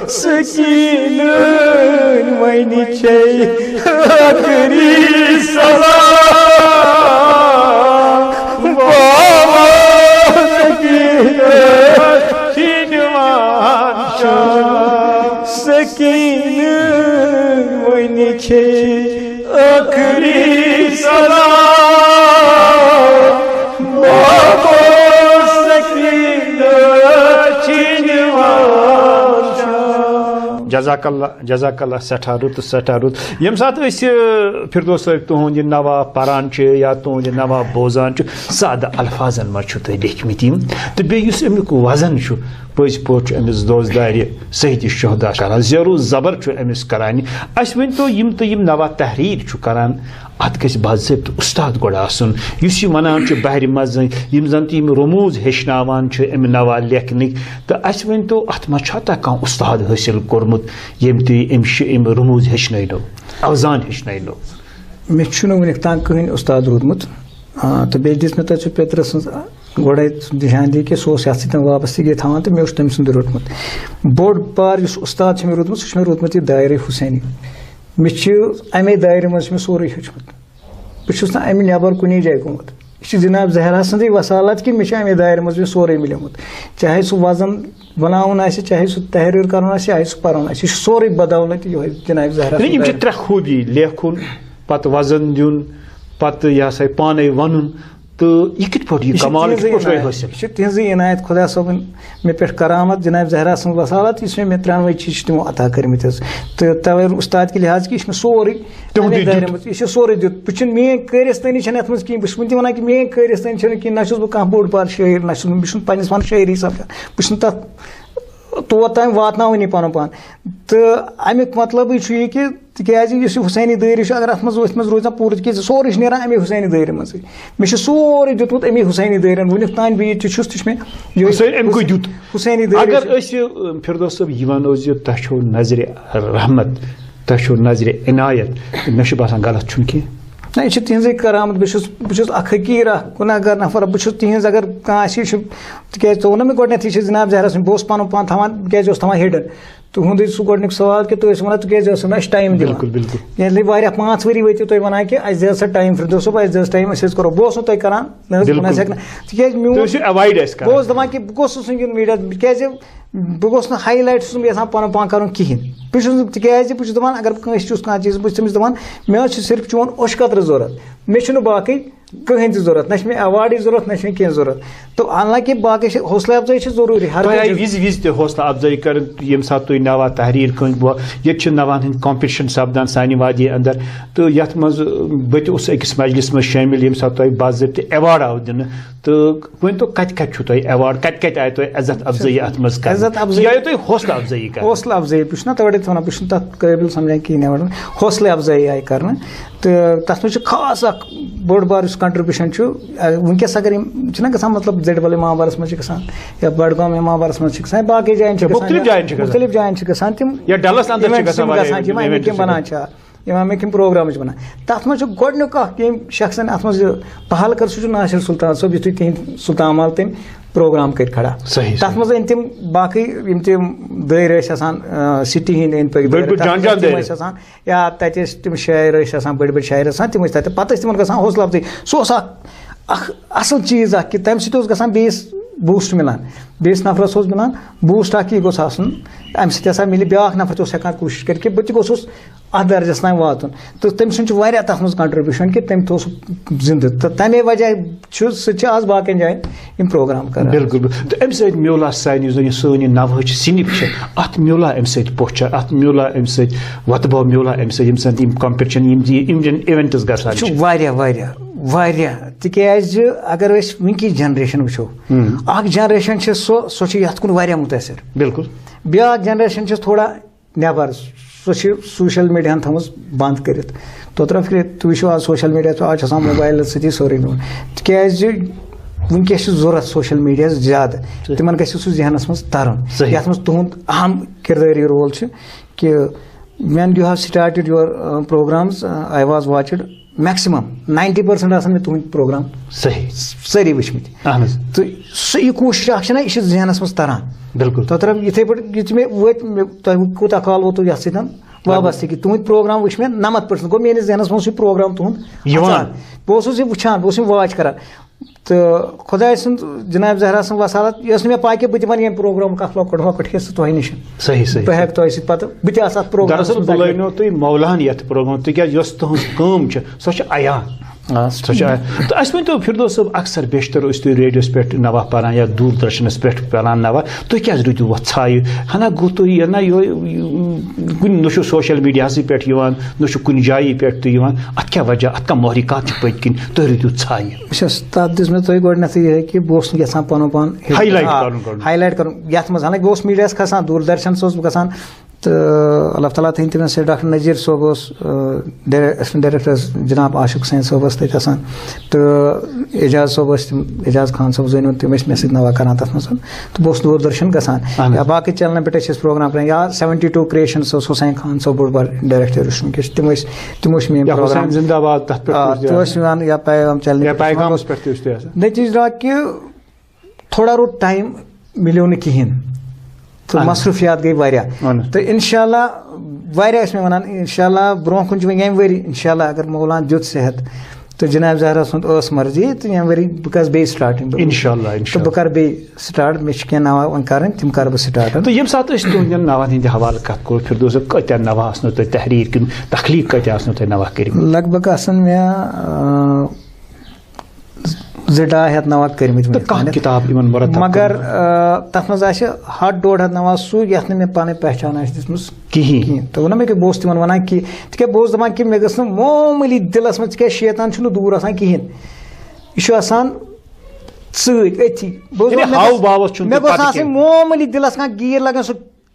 سکیٖنہٕ وۄنۍ چھے ٲخری سلام۔ بابا سکیٖنہٕ چھِ نِوان شام۔ سکیٖنہٕ وۄنۍ چھے ٲخری سلام۔ بابا سکیٖنہٕ چھِ نِوان شام۔ جزاک اللہ، جزاک اللہ، سٮ۪ٹھاہ رُت، سٮ۪ٹھاہ رُت۔ ییٚمہِ ساتہٕ أسۍ، ٲ، فردوس صٲب تُہُنٛد یہِ نواب پران چھِ یا تُہُنٛد یہِ نواب بوزان چھِ، سادٕ الفاظن منٛز چھِو تُہۍ لیکھمٕتۍ یِم۔ تہٕ بیٚیہِ یُس اَمیُک وزن چھُ، پٔزۍ پٲٹھۍ چھُ أمِس دوزدارِ سید شہدا کران، زیر و زبر چھُ أمِس کران۔ اَسہِ ؤنۍ تو، یِم تُہۍ یِم نواب تحریر چھِو کران، اتھ گژھِ باضٲبطہٕ استاد گۄڈٕ آسُن، یُس یہِ ونان چھُ بحرِ مزن، یِم زن تہِ یِم رموز ہیٚچھناوان چھِ امہِ نوال لیکھنٕکۍ۔ تہٕ اسہِ ؤنۍ تو، اتھ ما چھا تۄہہِ کانٛہہ استاد حٲصِل کوٚرمُت، ییٚمۍ تُہۍ امہِ شِ-، امہِ رموز ہیٚچھنٲونو، اوزان ہیٚچھنٲونو؟ مےٚ چھُنہٕ وُنیُک تام کٕہٕنۍ استاد روٗدمُت۔ آ، تہٕ بیٚیہِ دِژ مےٚ تۄہہِ ژےٚ پیٚترٕ سٕنٛز گۄڈے دھیان دی کہِ سُہ اوس یتھ سۭتۍ وابستگی تھاوان، تہٕ مےٚ اوس تٔمۍ سُنٛدٕے روٚٹمُت۔ بوٚڑ بار یُس استاد چھُ مےٚ روٗدمُت، سُہ چھُ مےٚ روٗدمُت یہِ دایرے حسینی۔ مےٚ چھِ امے دایرِ منٛز چھُ مےٚ سورُے ہیوٚچھمُت۔ بہٕ چھُس نہٕ امہِ نٮ۪بر کُنی جایہِ گوٚمُت۔ یہِ چھِ جناب زہرا سٕنٛزٕے وصالت کہِ مےٚ چھُ امے دایرِ منٛز یہِ سورُے مِلیومُت۔ چاہے سُہ وزن بناوُن آسہِ، چاہے سُہ تحریر کرُن آسہِ، چاہے سُہ پرُن آسہِ، یہِ چھُ سورُے بدولت یِہوٚے جناب زہرا یعنی سٕنٛز یِم چھِ دایرِ۔ ترٛےٚ خوٗبی، لیکھُن، پتہٕ وزن دیُن، پتہٕ یہِ ہسا یہِ پانے ونُن۔ تہٕ یہِ کِتھ پٲٹھۍ، یہِ یہِ چھِ کمال یہِ کِتھ تِہنٛزٕے پٲٹھۍ گٔے عنایت۔ حٲصِل؟ یہِ چھِ تِہنٛزٕے عنایت، خۄدا صٲبٕنۍ مےٚ پٮ۪ٹھ کرامت، جناب زہرا سٕنٛز وصالت، یُس مےٚ، مےٚ ترٛٮ۪ن ؤتھۍ چیٖز چھِ تِمو عطا کٔرمٕتۍ حظ۔ تہٕ توے استاد کہِ لحاظ کہِ یہِ چھِ مےٚ سورُے تِہُنٛدُے تَمے دایرِ دیُت۔ منٛز، یہِ چھِ سورُے دیُت۔ بہٕ چھُنہٕ، میٛٲنۍ کٲرِستٲنی چھَنہٕ یَتھ منٛز کِہیٖنۍ۔ بہٕ چھُس وٕنہِ تہِ وَنان کہِ میٛٲنۍ کٲرِستٲنی چھَنہٕ کِہیٖنۍ، نہ چھُس بہٕ کانٛہہ بوٚڑ بار شٲعر، نہ چھُس بہٕ، بہٕ چھُس نہٕ پنٛنِس پانَس شٲعری سَمجھان، بہٕ چھُس نہٕ تَتھ تور تام واتناوٲنی پَنُن پان۔ تہٕ اَمیُک مطلبٕے چھُ یہِ کہِ تِکیٛازِ یُس یہِ حسینی دٲیرٕ چھُ، اگر اَتھ منٛز أتھۍ منٛز روزِ نا پوٗرٕ، تِکیٛازِ سورُے چھُ نیران اَمے حسینی دٲیرٕ منٛزٕے۔ مےٚ چھُ سورُے دیُتمُت اَمے حسینی دٲیرَن، وٕنیُک تام بہٕ ییٚتہِ تہِ چھُس، تہِ چھُ مےٚ یِہوٚے حسین اَمہِ کُے دیُت۔ حسینی دٲیرٕ اگر چھُ۔ أسۍ، فردوس صٲب، یہِ وَنو زِ تۄہہِ چھو نظرِ رحمت، تۄہہِ چھو نظرِ عنایت، مےٚ چھُ باسان غلط چھُنہٕ کینٛہہ۔ نہ، یہِ چھِ تِہنٛزٕے کرامت۔ بہٕ چھُس، بہٕ چھُس اکھ حقیٖر، اکھ گُناہ گار نفر۔ بہٕ چھُس تِہنٛز، اگر کانٛہہ آسہِ، یہِ چھُ، تِکیٛازِ ژےٚ ووٚنُے مےٚ گۄڈٕنیتھٕے، یہِ چھِ جناب زہرا سٕنٛز، بہٕ اوسُس پنُن پان تھاوان، بہٕ کیٛازِ اوسُس تھاوان hidden؟ تُہُنٛدُے سُہ گۄڈٕنیُک سوال کہِ تُہۍ ٲسِو وَنان، تُہۍ کیٛازِ ٲسِو نہٕ اَسہِ time دِوان؟ بِلکُل، بِلکُل۔ ییٚلہِ واریاہ پانٛژھ ؤری وٲتِو تُہۍ وَنان کہِ اَسہِ دِ ہسا time، فردوس صٲب، اَسہِ دِ ہسا time، أسۍ حظ کَرو۔ بہٕ اوسُس نہٕ تۄہہِ کَران، نہ حظ، بہٕ نہ حظ بِلکُل۔ ہٮ۪کہٕ نہٕ۔ تِکیٛازِ مےٚ تُہۍ اوس، ٲسِو avoid اَسہِ بہٕ کَران۔ اوسُس دَپان کہِ بہٕ گوٚژھُس نہٕ یُن media، تِکیٛازِ بہٕ گوٚژھ نہٕ ہاے لایٹ، چھُس نہٕ بہٕ یَژھان پَنُن پان کَرُن کِہیٖنۍ۔ بہٕ چھُس نہٕ، تِکیٛازِ بہٕ چھُس دَپان، اگر بہٕ کٲنٛسہِ چھُس کانٛہہ چیٖز، بہٕ چھُس تٔمِس دَپان، مےٚ حظ چھُ صرف چون اوٚش قطرٕ ضوٚرَتھ، مےٚ چھُنہٕ باقٕے کٕہٕنۍ تہِ ضوٚرَتھ، نہ چھِ مےٚ ایوارڈٕچ ضوٚرَتھ، نہ چھِ مےٚ کینٛہہ ضوٚرَتھ۔ تہٕ حالانکہِ باقٕے چھِ، حوصلہٕ اَفزٲیی چھِ ضروٗری ہر تۄہہِ کُنہِ آیہِ چیٖزٕ۔ وِزِ وِزِ تہِ حوصلہٕ اَفزٲیی کَرٕنۍ، ییٚمہِ ساتہٕ تُہۍ نوان تحریٖر کٲنٛسہِ بو-، ییٚتہِ چھِ نوان ہٕنٛدۍ کمپِٹیشن سپدان سانہِ وادی اندر، تہٕ یَتھ منٛز بہٕ تہِ اوسُس أکِس مجلس منٛز شٲمِل، ییٚمہِ ساتہٕ تۄہہِ باضٲبطہٕ ایوارڈ آو دِنہٕ۔ تہٕ ؤنۍ تو، کَتہِ کَتہِ چھُو تۄہہِ ایوارڈ، کَتہِ کَتہِ آیہِ تۄہہِ عزت افزٲیی اَتھ منٛز کَرٕنۍ؟ عزت افزٲیی۔ یا تۄہہِ حوصلہٕ افزٲیی کَرٕنۍ؟ حوصلہٕ افزٲیی، بہٕ چھُس نہ تَوَے تۄہہِ وَنان، بہٕ چھُس نہٕ تَتھ قٲبِل سَمجھان کِہیٖنۍ، ایوارڈ۔ حوصلہٕ افزٲیی آیہِ کَرنہٕ۔ تہٕ تَتھ منٛز چھُ خاص اَکھ بوٚڑ بار یُس contribution چھُ، آ، وٕنکیٚس اگر یِم چھِنہ گژھان، مطلب، زٔٹۍ بل امام آبادَس منٛز چھِ گژھان، یا بڈگام امام آبادَس منٛز چھِ گژھان، یا باقٕے جایَن چھِ گژھان، مُختٔلِف یا جایَن چھِ گژھان۔ مُختٔلِف جایَن چھِ گژھان تِم یا ڈلَس اندر چھِ events گژھان یِم واریاہ گژھان چھِ، یِم event یِم event چھِ بَنان گژھان۔ چھِ، یِم اَمِکۍ یِم پروگرام چھِ بَنان۔ تَتھ منٛز چھُ گۄڈٕنیُک اَکھ ییٚمۍ شخصن اَتھ منٛز یہِ پہل کٔر، سُہ چھُ ناصر سلطان صٲب، یُس تُہۍ تِہِنٛدۍ سلطان محل تٔمۍ پروگرام کٔرۍ کھڑا۔ صحیح، تَتھ صحیح۔ منٛز أنۍ تِم باقٕے یِم تِم دٲیرٕ ٲسۍ آسان، آ، سٹی ہِنٛدۍ أنٛدۍ پٔکۍ بٔڑۍ دٲیرٕ، بٔڑۍ تَتھ جان منٛز جان ٲسۍ تِم دٲیرٕ۔ ٲسۍ آسان، یا تَتہِ ٲسۍ تِم شٲعر ٲسۍ آسان، بٔڑۍ بٔڑۍ شٲعر ٲسۍ آسان، تِم ٲسۍ تَتہِ، پَتہٕ ٲسۍ تِمَن گژھان حوصلہٕ اَفزٲیی۔ سُہ اوس اَکھ، اَکھ اَصٕل چیٖز اَکھ، کہِ تَمہِ سۭتۍ اوس گژھان بیٚیِس بوٗسٹ مِلان، بیٚیِس نفرَس اوس مِلان بوٗسٹ اَکھ، یہِ گوٚژھ آسُن، اَمہِ سۭتۍ ہسا مِلہِ بیٛاکھ نفر تہِ اوس ہٮ۪کان کوٗشِش کٔرِتھ کہِ بہٕ تہِ گوٚژھُس اَتھ درجَس تام واتُن۔ تہٕ تٔمۍ سُنٛد چھُ واریاہ تَتھ منٛز contribution کہِ تٔمۍ تھوٚو سُہ زِندٕ، تہٕ تَمے وجہ چھُ، سُہ تہِ چھُ آز باقیَن جایَن یِم پروگرام کران۔ بِلکُل، بِلکُل۔ تہٕ اَمہِ سۭتۍ میوٗل اَسہِ سانہِ، یُس زَن یہِ سٲنۍ یہِ نوحہٕچ صنف چھِ، اَتھ میوٗلا اَمہِ سۭتۍ پوچھر، اَتھ میوٗلا اَمہِ سۭتۍ وۄتبو، میوٗلا اَمہِ سۭتۍ یِم زَن یِم competition، یِم زِ-، یِم زَن events گژھان چھِ چھِ۔ واریاہ، واریاہ، واریاہ، تِکیٛازِ اگر أسۍ وٕنکِچ generation وٕچھو، ہُم۔ اَکھ generation چھِ سۄ، سۄ چھِ یَتھ کُن واریاہ مُتٲثِر۔ بِلکُل۔ بیٛاکھ generation چھِ تھوڑا نٮ۪بر، سۄ چھِ social media ہن تھٲومٕژ بنٛد کٔرِتھ۔ توتہِ رَٹھ فِکرِ، تُہۍ وٕچھِو آز social media، آز چھُ آسان موبایلَس سۭتی سورُے میوٗل۔ تِکیٛازِ وٕنکیٚس چھُ ضوٚرَتھ social media زیادٕ۔ صحیح۔ تِمن گژھِ سُہ ذہنَس منٛز تَرُن، صحیح۔ یَتھ منٛز تُہُنٛد اہم کردٲری role چھُ کہِ when you have started your, uh, programs, uh, I was watched maximum ninety percent آسان مےٚ تُہٕنٛدۍ پروگرام صحیح۔ سٲری وٕچھمٕتۍ۔ اہن حظ۔ تہٕ سُہ، یہِ کوٗشِش اَکھ چھَنہ، یہِ چھِ ذہنَس منٛز تَران۔ بِلکُل۔ تۄہہِ ترٛٲو یِتھَے پٲٹھۍ، یُتھُے مےٚ وٲتۍ، مےٚ، تۄہہِ کوٗتاہ کال ووتُو یَتھ سۭتۍ وابستہٕ کہِ تُہٕنٛدۍ پروگرام وٕچھ مےٚ نَمَتھ percent، گوٚو میٛٲنِس ذہنَس منٛز چھُ یہِ پروگرام تُہُنٛد یِوان۔ اَژان۔ بہٕ اوسُس یہِ وٕچھان، بہٕ اوسُس یِم watch کران۔ تہٕ خۄداے سُنٛد، جناب زہرا سٕنٛز وسالت، یہِ ٲس نہٕ مےٚ پَے کہِ بہٕ تہِ وَنہٕ ییٚمہِ پروگرامُک اَکھ لۄکُٹ، لۄکُٹ حصہٕ تۄہہِ نِش۔ صحیح، صحیح۔ بہٕ ہٮ۪کہٕ تۄہہِ سۭتۍ پَتہٕ، بہٕ تہِ آسہٕ اَتھ پروگرامَس دراصل منٛز بُلٲونو تُہۍ مولاہن یَتھ پروگرام، تِکیٛازِ یۄس تُہٕنٛز کٲم چھِ، سۄ چھِ عیان۔ آ، سۄ چھِ عیان۔ تہٕ اَسہِ ؤنۍ تو فردوس صٲب، اکثر بیشتر ٲسۍ تُہۍ ریڈیوَس پٮ۪ٹھ نوا پَران یا دوٗردرشنَس پٮ۪ٹھ پَران نوا، تُہۍ کیٛازِ روٗدِو وۄتھ ژھایہِ؟ ہنا گوٚو تُہۍ یہِ نہ یہِ، کُنہِ نہ چھُ social mediaہَسٕے پٮ۪ٹھ یِوان، نہ چھُ کُنہِ جایہِ پٮ۪ٹھ تُہۍ یِوان، اَتھ کیٛاہ وجہ، اَتھ کانٛہہ محرکات چھِ پٔتۍ کِنۍ، تُہۍ روٗدِو ژھایہِ؟ وٕچھ حظ، تَتھ دِژ مےٚ تۄہہِ گۄڈٕنٮ۪تھٕے یِہوٚے کہِ بہٕ اوسُس نہٕ یَژھان پَنُن پان highlight آ، کَرُن، کَرُن۔ Highlight کَرُن۔ یَتھ منٛز حالانکہِ بہٕ اوسُس میٖڈیاہَس کھَسان، دوٗردرشنَس اوسُس بہٕ گژھان، تہٕ اللہ تعالیٰ تھٲیِن تٔمِس سۭتۍ۔ ڈاکٹر نذیٖر صٲب اوس، آ، ڈایریک-، assistant director جناب عاشق حسین صٲب اوس تَتہِ آسان، تہٕ اعجاز صٲب ٲسۍ تِم، اعجاز خان صٲب زٲنِو، تِم ٲسۍ مےٚ سۭتۍ نوا کَران تَتھ منٛز۔ تہٕ بہٕ اوسُس دوٗردرشن گژھان۔ اہن حظ۔ یا باقٕے چینلن پٮ۪ٹھ ٲسۍ أسۍ پروگرام کران، یا seventy two creations اوس حسین خان صٲب بوٚڑ بار ڈایریکٹر یُس وٕنکیٚس چھُ، تِم ٲسۍ، تِم ٲسۍ میٲنۍ یا پروگرام۔ حسین زندہ باد، تَتھ پٮ۪ٹھ آ، اوس تہِ تِم آسان۔ ٲسۍ یِوان یا پیغام چینلہِ یا پٮ۪ٹھ اوس یِوان۔ پیغامَس پٮ۪ٹھ تہِ اوس تہِ آسان۔ نتیٖجہٕ درٛاو کہِ تھوڑا روٗد ٹایم، مِلیو نہٕ کِہیٖنۍ۔ تہٕ اہن۔ مصروٗفیات گٔے واریاہ۔ اہن۔ تہٕ انشاءاللہ واریاہ ٲسۍ مےٚ وَنان، انشاءاللہ برونٛہہ کُن چھُ وۄنۍ ییٚمہِ ؤری، انشاءاللہ اگر مولانا دیُت صحت، تہٕ جناب زہرا سُنٛد ٲس مرضی، تہٕ ییٚمہِ ؤری بہٕ گژھٕ بیٚیہِ starting۔ انشاءاللہ، تہٕ انشاءاللہ۔ بہٕ کَرٕ بیٚیہِ start، مےٚ چھِ کینٛہہ نوحہٕ وۄنۍ کَرٕنۍ، تِم کَرٕ بہٕ start۔ تہٕ ییٚمہِ ساتہٕ أسۍ تُہٕنٛدٮ۪ن نوحن ہٕنٛدِ حوالہٕ کَتھ کوٚر، فردوس صٲب، کۭتیٛاہ نوحہٕ آسنو تۄہہِ تحریٖر کِنہٕ تخلیٖق کۭتیٛاہ آسنو تۄہہِ نوحہٕ کٔرمٕتۍ؟ لگ بگ آسَن مےٚ، آ، زٕ ڈاے ہَتھ نوحہٕ کٔرمٕتۍ تہٕ وٕنیُک کانٛہہ تام۔ کِتاب یِمَن مرتب مگر، کٔرمٕژ؟ آ، تَتھ منٛز آسہِ ہَتھ ڈۄڈ ہَتھ نوحہٕ سُہ، یَتھ نہٕ مےٚ پَنٕنۍ پہچان آسہِ دِژمٕژ کِہیٖنۍ۔ کِہیٖنۍ۔ تہٕ ووٚنُم مےٚ کہِ بہٕ اوسُس تِمَن وَنان کہِ، تِکیٛازِ بہٕ اوسُس دَپان کہِ مےٚ گٔژھ نہٕ معموٗلی دِلَس منٛز، تِکیٛازِ شیطان چھُنہٕ دوٗر آسان کِہیٖنۍ۔ یہِ چھُ آسان سۭتۍ أتھی۔ بہٕ اوسُس یعنی دَپان، مےٚ ہاو گوٚژھ، باوَس چھُنہٕ مےٚ تۄہہِ گوٚژھ پَتہٕ آسٕنۍ کِہیٖنۍ۔ معموٗلی دِلَس کانٛہہ گیٖر لَگان، سُہ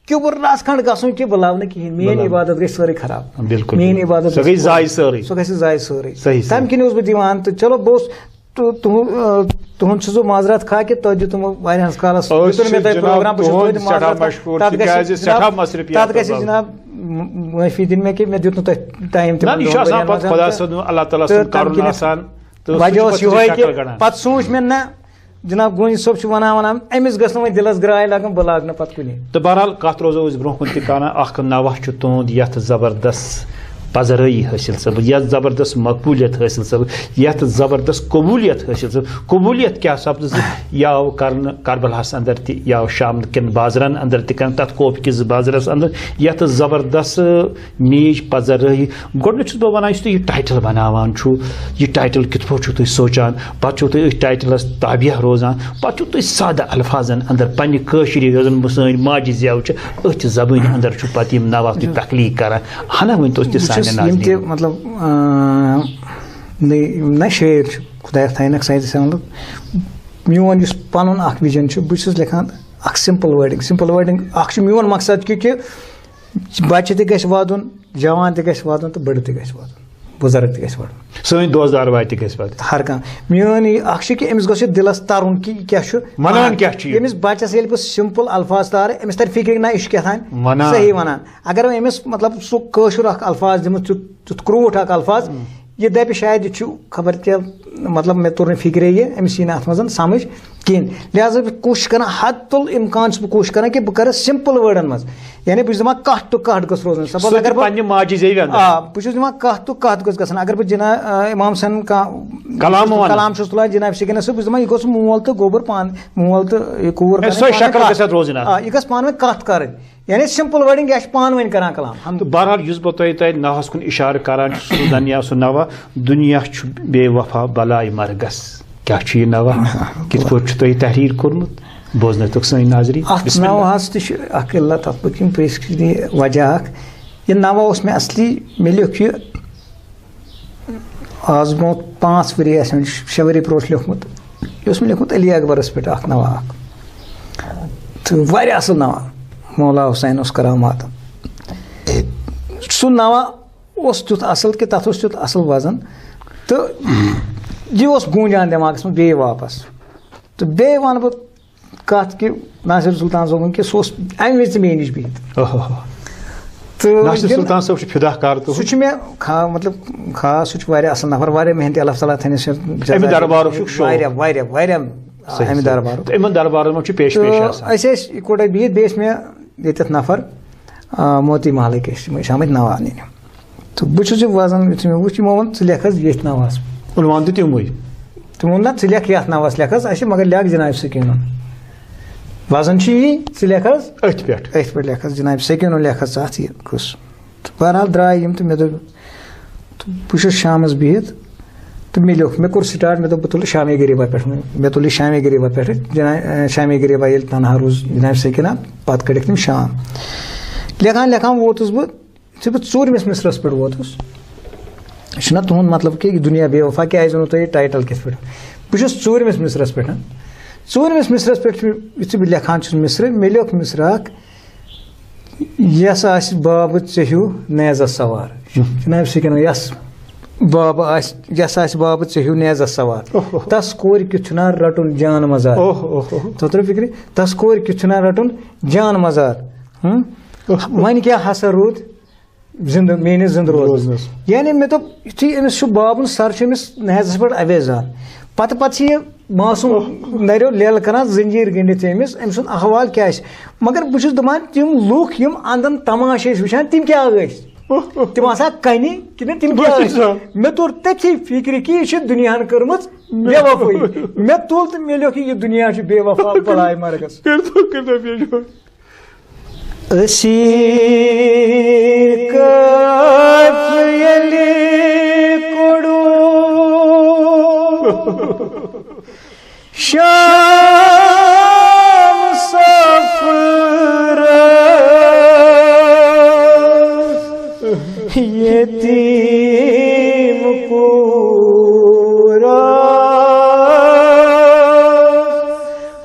کیُبُر رَژھ کھنٛڈ گژھُن کہِ بہٕ لَوٕ نہٕ کِہیٖنۍ، میٛٲنۍ بہٕ لَوٕ۔ عبادت گژھِ سٲرٕے خراب۔ بِلکُل۔ میٛٲنۍ عبادت سۄ گژھِ گٔے ضایہِ سٲرٕے۔ سۄ گژھِ ضایہِ سٲرٕے۔ صحیح، صحیح۔ تَمہِ کِنۍ اوسُس بہٕ دِوان، تہٕ چلو، بہٕ اوسُس، تہٕ تُہُنٛد، آ، تُہُنٛد چھُس بہٕ معذرت خواہ کہِ تۄہہِ دیُتوٕ مےٚ واریاہَس کالَس، أسۍ دیُتوٕ نہٕ مےٚ چھِ تۄہہِ جناب پروگرام، بہٕ چھُس تُہٕنٛدِ تَتھ سٮ۪ٹھاہ گژھِ، مشکوٗر، تَتھ گژھِ تِکیٛازِ جناب، سٮ۪ٹھاہ مصروفیات تَتھ گژھِ آسان۔ جناب، م-، معٲفی دِنۍ مےٚ کہِ مےٚ دیُت نہٕ تۄہہِ ٹایم نہ، تِمَن یہِ چھُ دۄن آسان ؤرِیَن پَتہٕ منٛز خۄدا تہٕ صٲبُن، اللہ تعالیٰ تہٕ سُنٛد تَمہِ کَرُن کِنۍ آسان۔ تہٕ سُہ وجہ چھُ اوس پَتہٕ یِہوٚے کہِ شکل گڑان۔ پَتہٕ سوٗنٛچ مےٚ، نہ، جناب گوٗنی صٲب چھُ وَنان، وَنان، أمِس گٔژھ نہٕ وۄنۍ دِلَس گرٛاے لَگٕنۍ، بہٕ لاگہٕ نہٕ پَتہٕ کُنے۔ تہٕ بہرحال، کَتھ روزو أسۍ برٛونٛہہ کُن تہِ کَران۔ اَکھ نوحہٕ چھُ تُہُنٛد یَتھ زبردست پذرٲیی حٲصِل سپٕز، یَتھ زبردست مقبولیت حٲصِل سپٕز، یَتھ زبردست قبولیت حٲصِل سپٕز۔ قبولیت کیٛاہ سپٕز؟ یہِ آو کرنہٕ کربلاہَس اندر تہِ، یہِ آو شام کٮ۪ن بازرن اندر تہِ کرنہٕ، تَتھ کوفہٕ کِس بازرس اندر، یَتھ زبردست نیج پذرٲیی۔ گۄڈٕنیتھ چھُس بہٕ وَنان، یُس تُہۍ یہِ ٹائٹل بناوان چھُو، یہِ ٹائٹل کِتھ پٲٹھۍ چھُو تُہۍ سونچان؟ پتہٕ چھُو تُہۍ أتھۍ ٹائٹلس تابع روزان، پتہٕ چھُو تُہۍ سادٕ الفاظن اندر پننہِ کٲشرِ، یۄس زن سٲنۍ ماجہِ زٮ۪و چھِ، أتھۍ زبٲنۍ اندر چھُو پتہٕ یِم نوحہٕ تُہۍ تخلیق کران۔ ہنا ؤنۍ تو تہِ بہٕ چھُس سانٮ۪ن یِم تہِ، ناظریٖنَن۔ مطلب، آ، نٔے، یِم نہ شٲعر چھِ، خۄدایَس تھاینَکھ سایزِ سٮ۪وَن، مطلب، میون یُس پَنُن اَکھ وِجن چھُ، بہٕ چھُس لیکھان اَکھ سِمپٕل وٲڈِنٛگ۔ سِمپٕل وٲڈِنٛگ اَکھ چھُ میون مقصد کہِ، کہِ بَچہِ تہِ گژھِ واتُن، جوان تہِ گژھِ واتُن تہٕ بٕڑٕ تہِ گژھِ واتُن، بُزرٕگ تہِ گژھِ واتُن۔ سٲنۍ دوست دارواے تہِ گژھِ واتٕنۍ۔ ہر کانٛہہ۔ میون یہِ اَکھ چھُ کہِ أمِس گوٚژھ یہِ دِلَس تَرُن کہِ یہِ کیٛاہ چھُ وَنان وَنان۔ کیٛاہ چھُ یہِ؟ ییٚمِس بَچَس ییٚلہِ بہٕ سِمپٕل الفاظ تارٕ، أمِس تَرِ فِکرِ، نہ، یہِ چھُ کیٛاہ تام وَنان۔ صحیح وَنان۔ اگر وۄنۍ أمِس، مطلب، سُہ کٲشُر اَکھ الفاظ دِمہٕ، تیُتھ، تیُتھ کرٛوٗٹھ اَکھ الفاظ، یہِ دَپہِ شاید یہِ چھُ خبر کیٛاہ، مطلب، مےٚ توٚر نہٕ فِکرے یہِ، أمِس یی نہٕ اَتھ منٛز سَمٕجھ کِہیٖنۍ۔ لہذا بہٕ کوٗشِش کَران، حد الامکان چھُس بہٕ کوٗشِش کَران کہِ بہٕ کَرٕ سِمپٕل وٲڈَن منٛز۔ یعنی بہٕ چھُس دَپان کَتھ ٹُو کَتھ گٔژھ روزٕنۍ۔ سَپوز سُہ تہِ اگر بہٕ پننہِ ماجہِ زیوِ اندر۔ آ، بہٕ چھُس دِوان کَتھ ٹُو کَتھ گٔژھ گژھٕنۍ۔ اگر بہٕ جِناب، آ، اِمام حسین کانٛہہ کلام وَنہٕ۔ کلام چھُس تُلان جِناب سکینَس سۭتۍ، بہٕ چھُس دَپان یہِ گوٚژھ مول تہٕ گوٚبُر پان، مول تہٕ یہِ کوٗر ہے، کَرٕنۍ سۄے پانہٕ شکل کَتھ۔ گژھِ اَتھ روزٕنۍ اَتھ۔ آ، یہِ گژھِ پانہٕ ؤنۍ کَتھ کَرٕنۍ۔ یعنی سِمپٕل وٲڈِنٛگ، یہِ چھِ پانہٕ ؤنۍ کَران کلام۔ تہٕ بہرحال، یُس بہٕ تۄہہِ، تۄہہِ نوحَس کُن اِشارٕ کَران چھُس، سُہ دُنیا، سُہ نوحہٕ، دُنیا چھُ بے وفا بلاے مرگس۔ کیٛاہ چھُ یہِ نوحہٕ؟ کِتھ پٲٹھۍ چھُ تۄہہِ یہِ تحریر کوٚرمُت؟ بوزنٲوتوکھ سٲنۍ ناظریٖن۔ اَتھ بسم اللہ۔ نوحَس تہِ چھُ اَکھ علت، اَتھ پٔتۍ کِنۍ پیش کِنۍ وجہ اَکھ۔ یہِ نوحہٕ اوس مےٚ اصلی، مےٚ لیوٚکھ یہِ آز برونٛٹھ پانٛژھ ؤری آسن، شےٚ ؤری برونٛٹھ لیوٚکھمُت۔ یہِ اوس مےٚ لیوٚکھمُت علی اکبرس پٮ۪ٹھ اکھ نوحہٕ اکھ۔ تہٕ واریاہ اصل نوحہٕ، مولا حسین اوس کرامات۔ سُہ نوحہٕ اوس تیُتھ اصل کہِ تتھ اوس تیُتھ اصل وزن۔ تہٕ یہِ اوس گوٗنجان دٮ۪ماغس منٛز بیٚیہِ واپس۔ تہٕ بیٚیہِ ونہٕ بہٕ کتھ کہِ ناصر سلطان صٲبُن کہِ سُہ اوس امہِ وِزِ تہِ مےٚ نِش بِہِتھ۔ اوہو۔ تہٕ ناصر یِم سلطان صٲب چھُ فدا کار تُہُنٛد۔ سُہ چھُ مےٚ خا-، مطلب، خاص، سُہ چھُ واریاہ اصل نفر، واریاہ محنتی، اللہ تعالیٰ تھٲینَس یَتھ جزایہِ امہِ دربارُک چھُکھ شوق۔ واریاہ، واریاہ، واریاہ صحیح، امہِ صحیح۔ دربارُک۔ تہٕ یِمن دربارن منٛز چھُ پیش پیش تہٕ آسان۔ أسۍ ٲسۍ اِکوٹے بِہِتھ، بیٚیہِ ٲسۍ مےٚ ییٚتٮ۪تھ نفر، آ، موتی محلٕکۍ ٲسۍ، تِم ٲسۍ آمٕتۍ نوحہٕ نِنہِ۔ تہٕ بہٕ چھُس یہِ وَزن، یُتھُے مےٚ وُچھ، یِمو ووٚن، "ژٕ لیکھ حظ ییٚتھۍ نوحہَس۔" عنوان دیُت یِموٕے۔ تِمو ووٚن، "نہ، ژٕ لیکھ یَتھ نوحہَس، لیکھ حظ اَسہِ، مگر لیکھ جناب سکیٖنُن۔ وَزن چھُ یی، ژٕ لیکھ حظ أتھۍ پٮ۪ٹھ۔ أتھۍ پٮ۪ٹھ لیکھ حظ، جناب سکیٖنُن لیکھ حظ ژٕ اَتھ یہِ قٕصہٕ۔" تہٕ بہرحال درٛاے یِم تہٕ مےٚ دوٚپ، تہٕ بہٕ چھُس شامَس بِہِتھ تہٕ مےٚ لیوٚکھ، مےٚ کوٚر start، مےٚ دوٚپ، "بہٕ تُلہٕ شامِ غریٖبا پٮ۪ٹھ۔" مےٚ تُل یہِ شامِ غریٖبا پٮ۪ٹھ، جناب، شامِ غریٖبا ییٚلہِ تنہا روٗز جناب سکیٖنا، پَتہٕ کٔڑِکھ تِم شام۔ لیکھان لیکھان ووتُس بہٕ یُتھُے بہٕ ژوٗرمِس مصرعس پٮ۪ٹھ ووتُس، یہِ چھُنہ تُہُنٛد مطلب کہِ یہِ دُنیا بے وفا کیٛازِ ووٚنوٕ تۄہہِ یہِ title کِتھ پٲٹھۍ؟ بہٕ چھُس ژوٗرمِس مصرعس پٮ۪ٹھ۔ ژوٗرمِس مصرعس پٮ۪ٹھ چھُ، یُتھُے بہٕ لیکھان چھُس مصرعہٕ، مےٚ لیوٚکھ مصرعہٕ اکھ، "یَس آسہِ بابہٕ ژےٚ ہیوٗ نیزس سوار۔" جناب سکیٖنہ، یَس بابہٕ آسہِ، یَس آسہِ بابہٕ ژےٚ ہیوٗ نیزس سوار۔ اوہ، اوہ۔ تَس کورِ کیُتھ چھُنہ رَٹُن جان مزار۔ اوہ، اوہ، اوہ۔ تۄہہِ ترٛٲو فِکرِ؟ تَس کورِ کیُتھ چھُنہ رَٹُن جان مزار۔ ہُم؟ اوہ، اوہ۔ وۄنۍ کیٛاہ حسر روٗد؟ زِندٕ، میٲنِس زِندٕ روزنَس۔ روزنَس۔ یعنی مےٚ دوٚپ، یُتھُے أمِس چھُ بابُن سَر چھُ أمِس نہزَس پٮ۪ٹھ اَوے زان۔ پَتہٕ، پَتہٕ چھِ یہِ معصوٗم نَریو لیلہٕ کَران، زٔنجیٖر گٔنٛڈِتھ چھِ أمِس، أمۍ سُنٛد احوال کیٛاہ آسہِ؟ مگر بہٕ چھُس دَپان، تِم لُکھ یِم اَندَن تماشہٕ ٲسۍ وٕچھان، تِم کیٛاہ ٲسۍ؟ تِم آسان کَنہِ کِنہٕ تِم کیٛاہ بہٕ چھُس ٲسۍ؟ سَر۔ مےٚ توٚر تٔتھی فِکرِ کہِ یہِ چھِ دُنیاہَن کٔرمٕژ بے وفٲیی۔ مےٚ تُل تہٕ مےٚ لیوٚکھ، یہِ دُنیا چھُ بے وفا بَلاے مرگَس۔ کٔرۍتو، کٔرۍتو بیٚیہِ جوڑ۔ أسیٖر کٔژ ییٚلہِ کوٚڑُکھ شام سفرس، یتیٖم کوٗر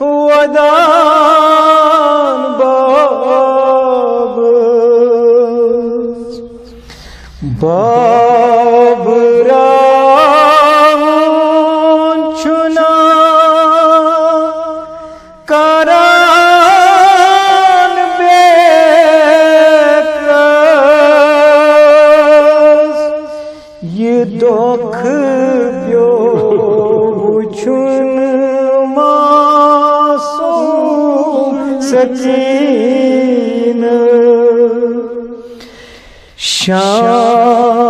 ودان بابس۔ بابراہُن چھُنہ کران بیکس، یہِ دۄکھ پیوٚو وٕچھُن معصوم سکیٖنہٕ۔ شام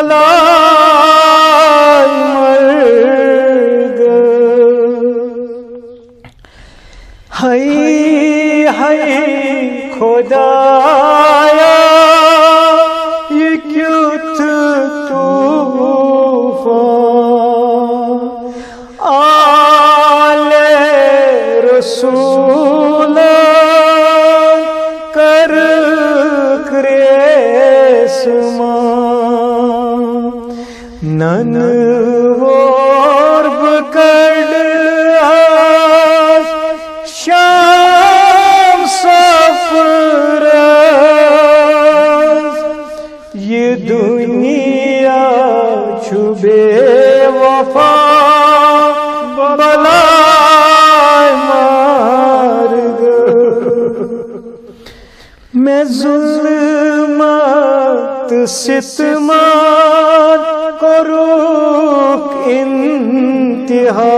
بلاے مرگ۔ ہاے ہاے خدایا، یہِ کیُتھ طوفان۔ آلِ رسولن کٔرٕکھ ریسہٕ مان۔ ننہٕ وور بہٕ کڑٕ آز شام سفرس۔ یہِ دُنیا چھُ بے وفا، بلاے مرگ۔ مےٚ ظلمت ستمن کوٚرُکھ انتہا۔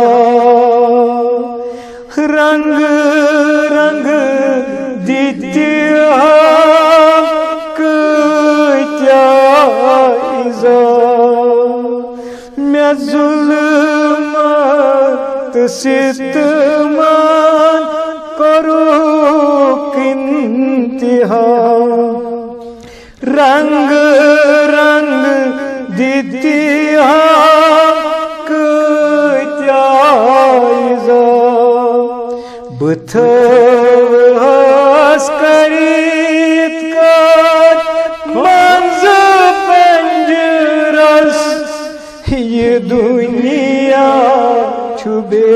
رنگ رنگ دِتہِ ہا کۭتیاہ ایذا۔ مےٚ ظلمت ستمن کوٚرُکھ انتہا۔ رنگ رنگ دِتہِ ہا کۭتیاہ ایذا۔ بہٕ تھٲوہَس کٔرِتھ کتھ منٛز پنجرس۔ یہِ دُنیا چھُ بے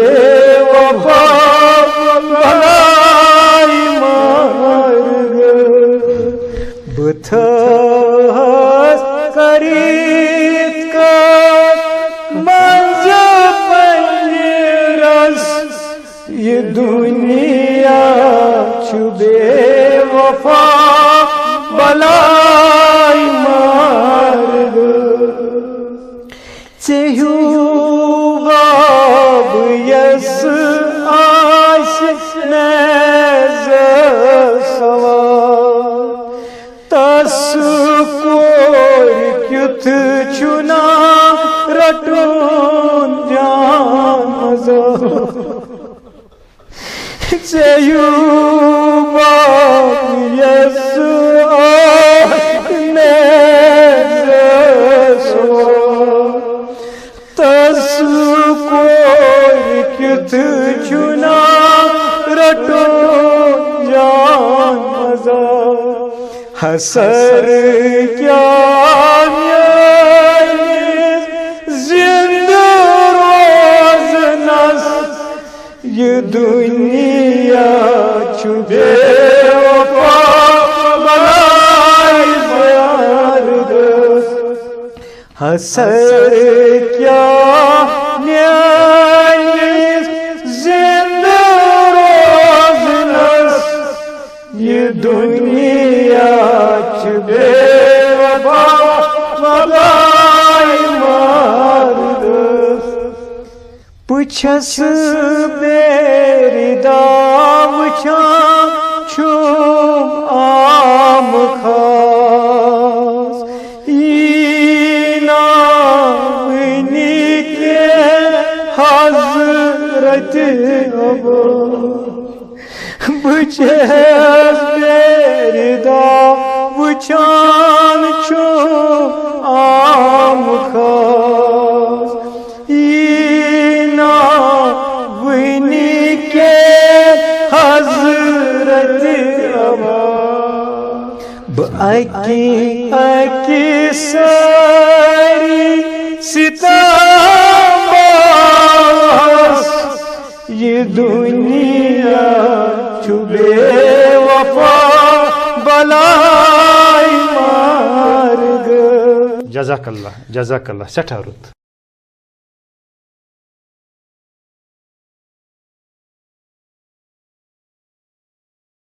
وفا، بلاے مرگ۔ بہٕ تھٲوہَس کٔرِتھ کتھ منٛز پنجرس۔ یہِ دُنیا چھُ بے وفا، بلاے مرگ۔ ژےٚ ہیوٗ باب یَس آسہِ نیزٕ سوار، تس کورِ کیُتھ چھُنا رٹُن جان عذاب۔ ژےٚ ہیوٗ باب یَس آسہِ نیزٕ سوار، تس کورِ کیُتھ چھُنا رٹُن جان عذاب۔ حسر کیٛاہ میٛٲنِس زِندٕ روزنس، یہِ دُنیا چھُ بے وفا، بلاے زبردست۔ حسر کیٛاہ میٛٲنِس زِندٕ روزنس، یہِ دُنیا چھُ بے وفا، بلاے مردس۔ بہٕ چھَس بیرِ دعا وٕچھان، چھُم عام خاص۔ یی نا وٕنہِ کینٛہہ حضرت عباس۔ بہٕ چھَس بیرِ دعا وٕچھان، چھُم عام خاص۔ یی نا وٕنہِ کینٛہہ حضرت عباس۔ بہٕ اَکہِ اَکہِ سٲری ستم باوس، یہِ دُنیا چھُ بے وفا، بلاے مرگ۔ جزاک اللہ، جزاک اللہ، سٮ۪ٹھاہ رُت۔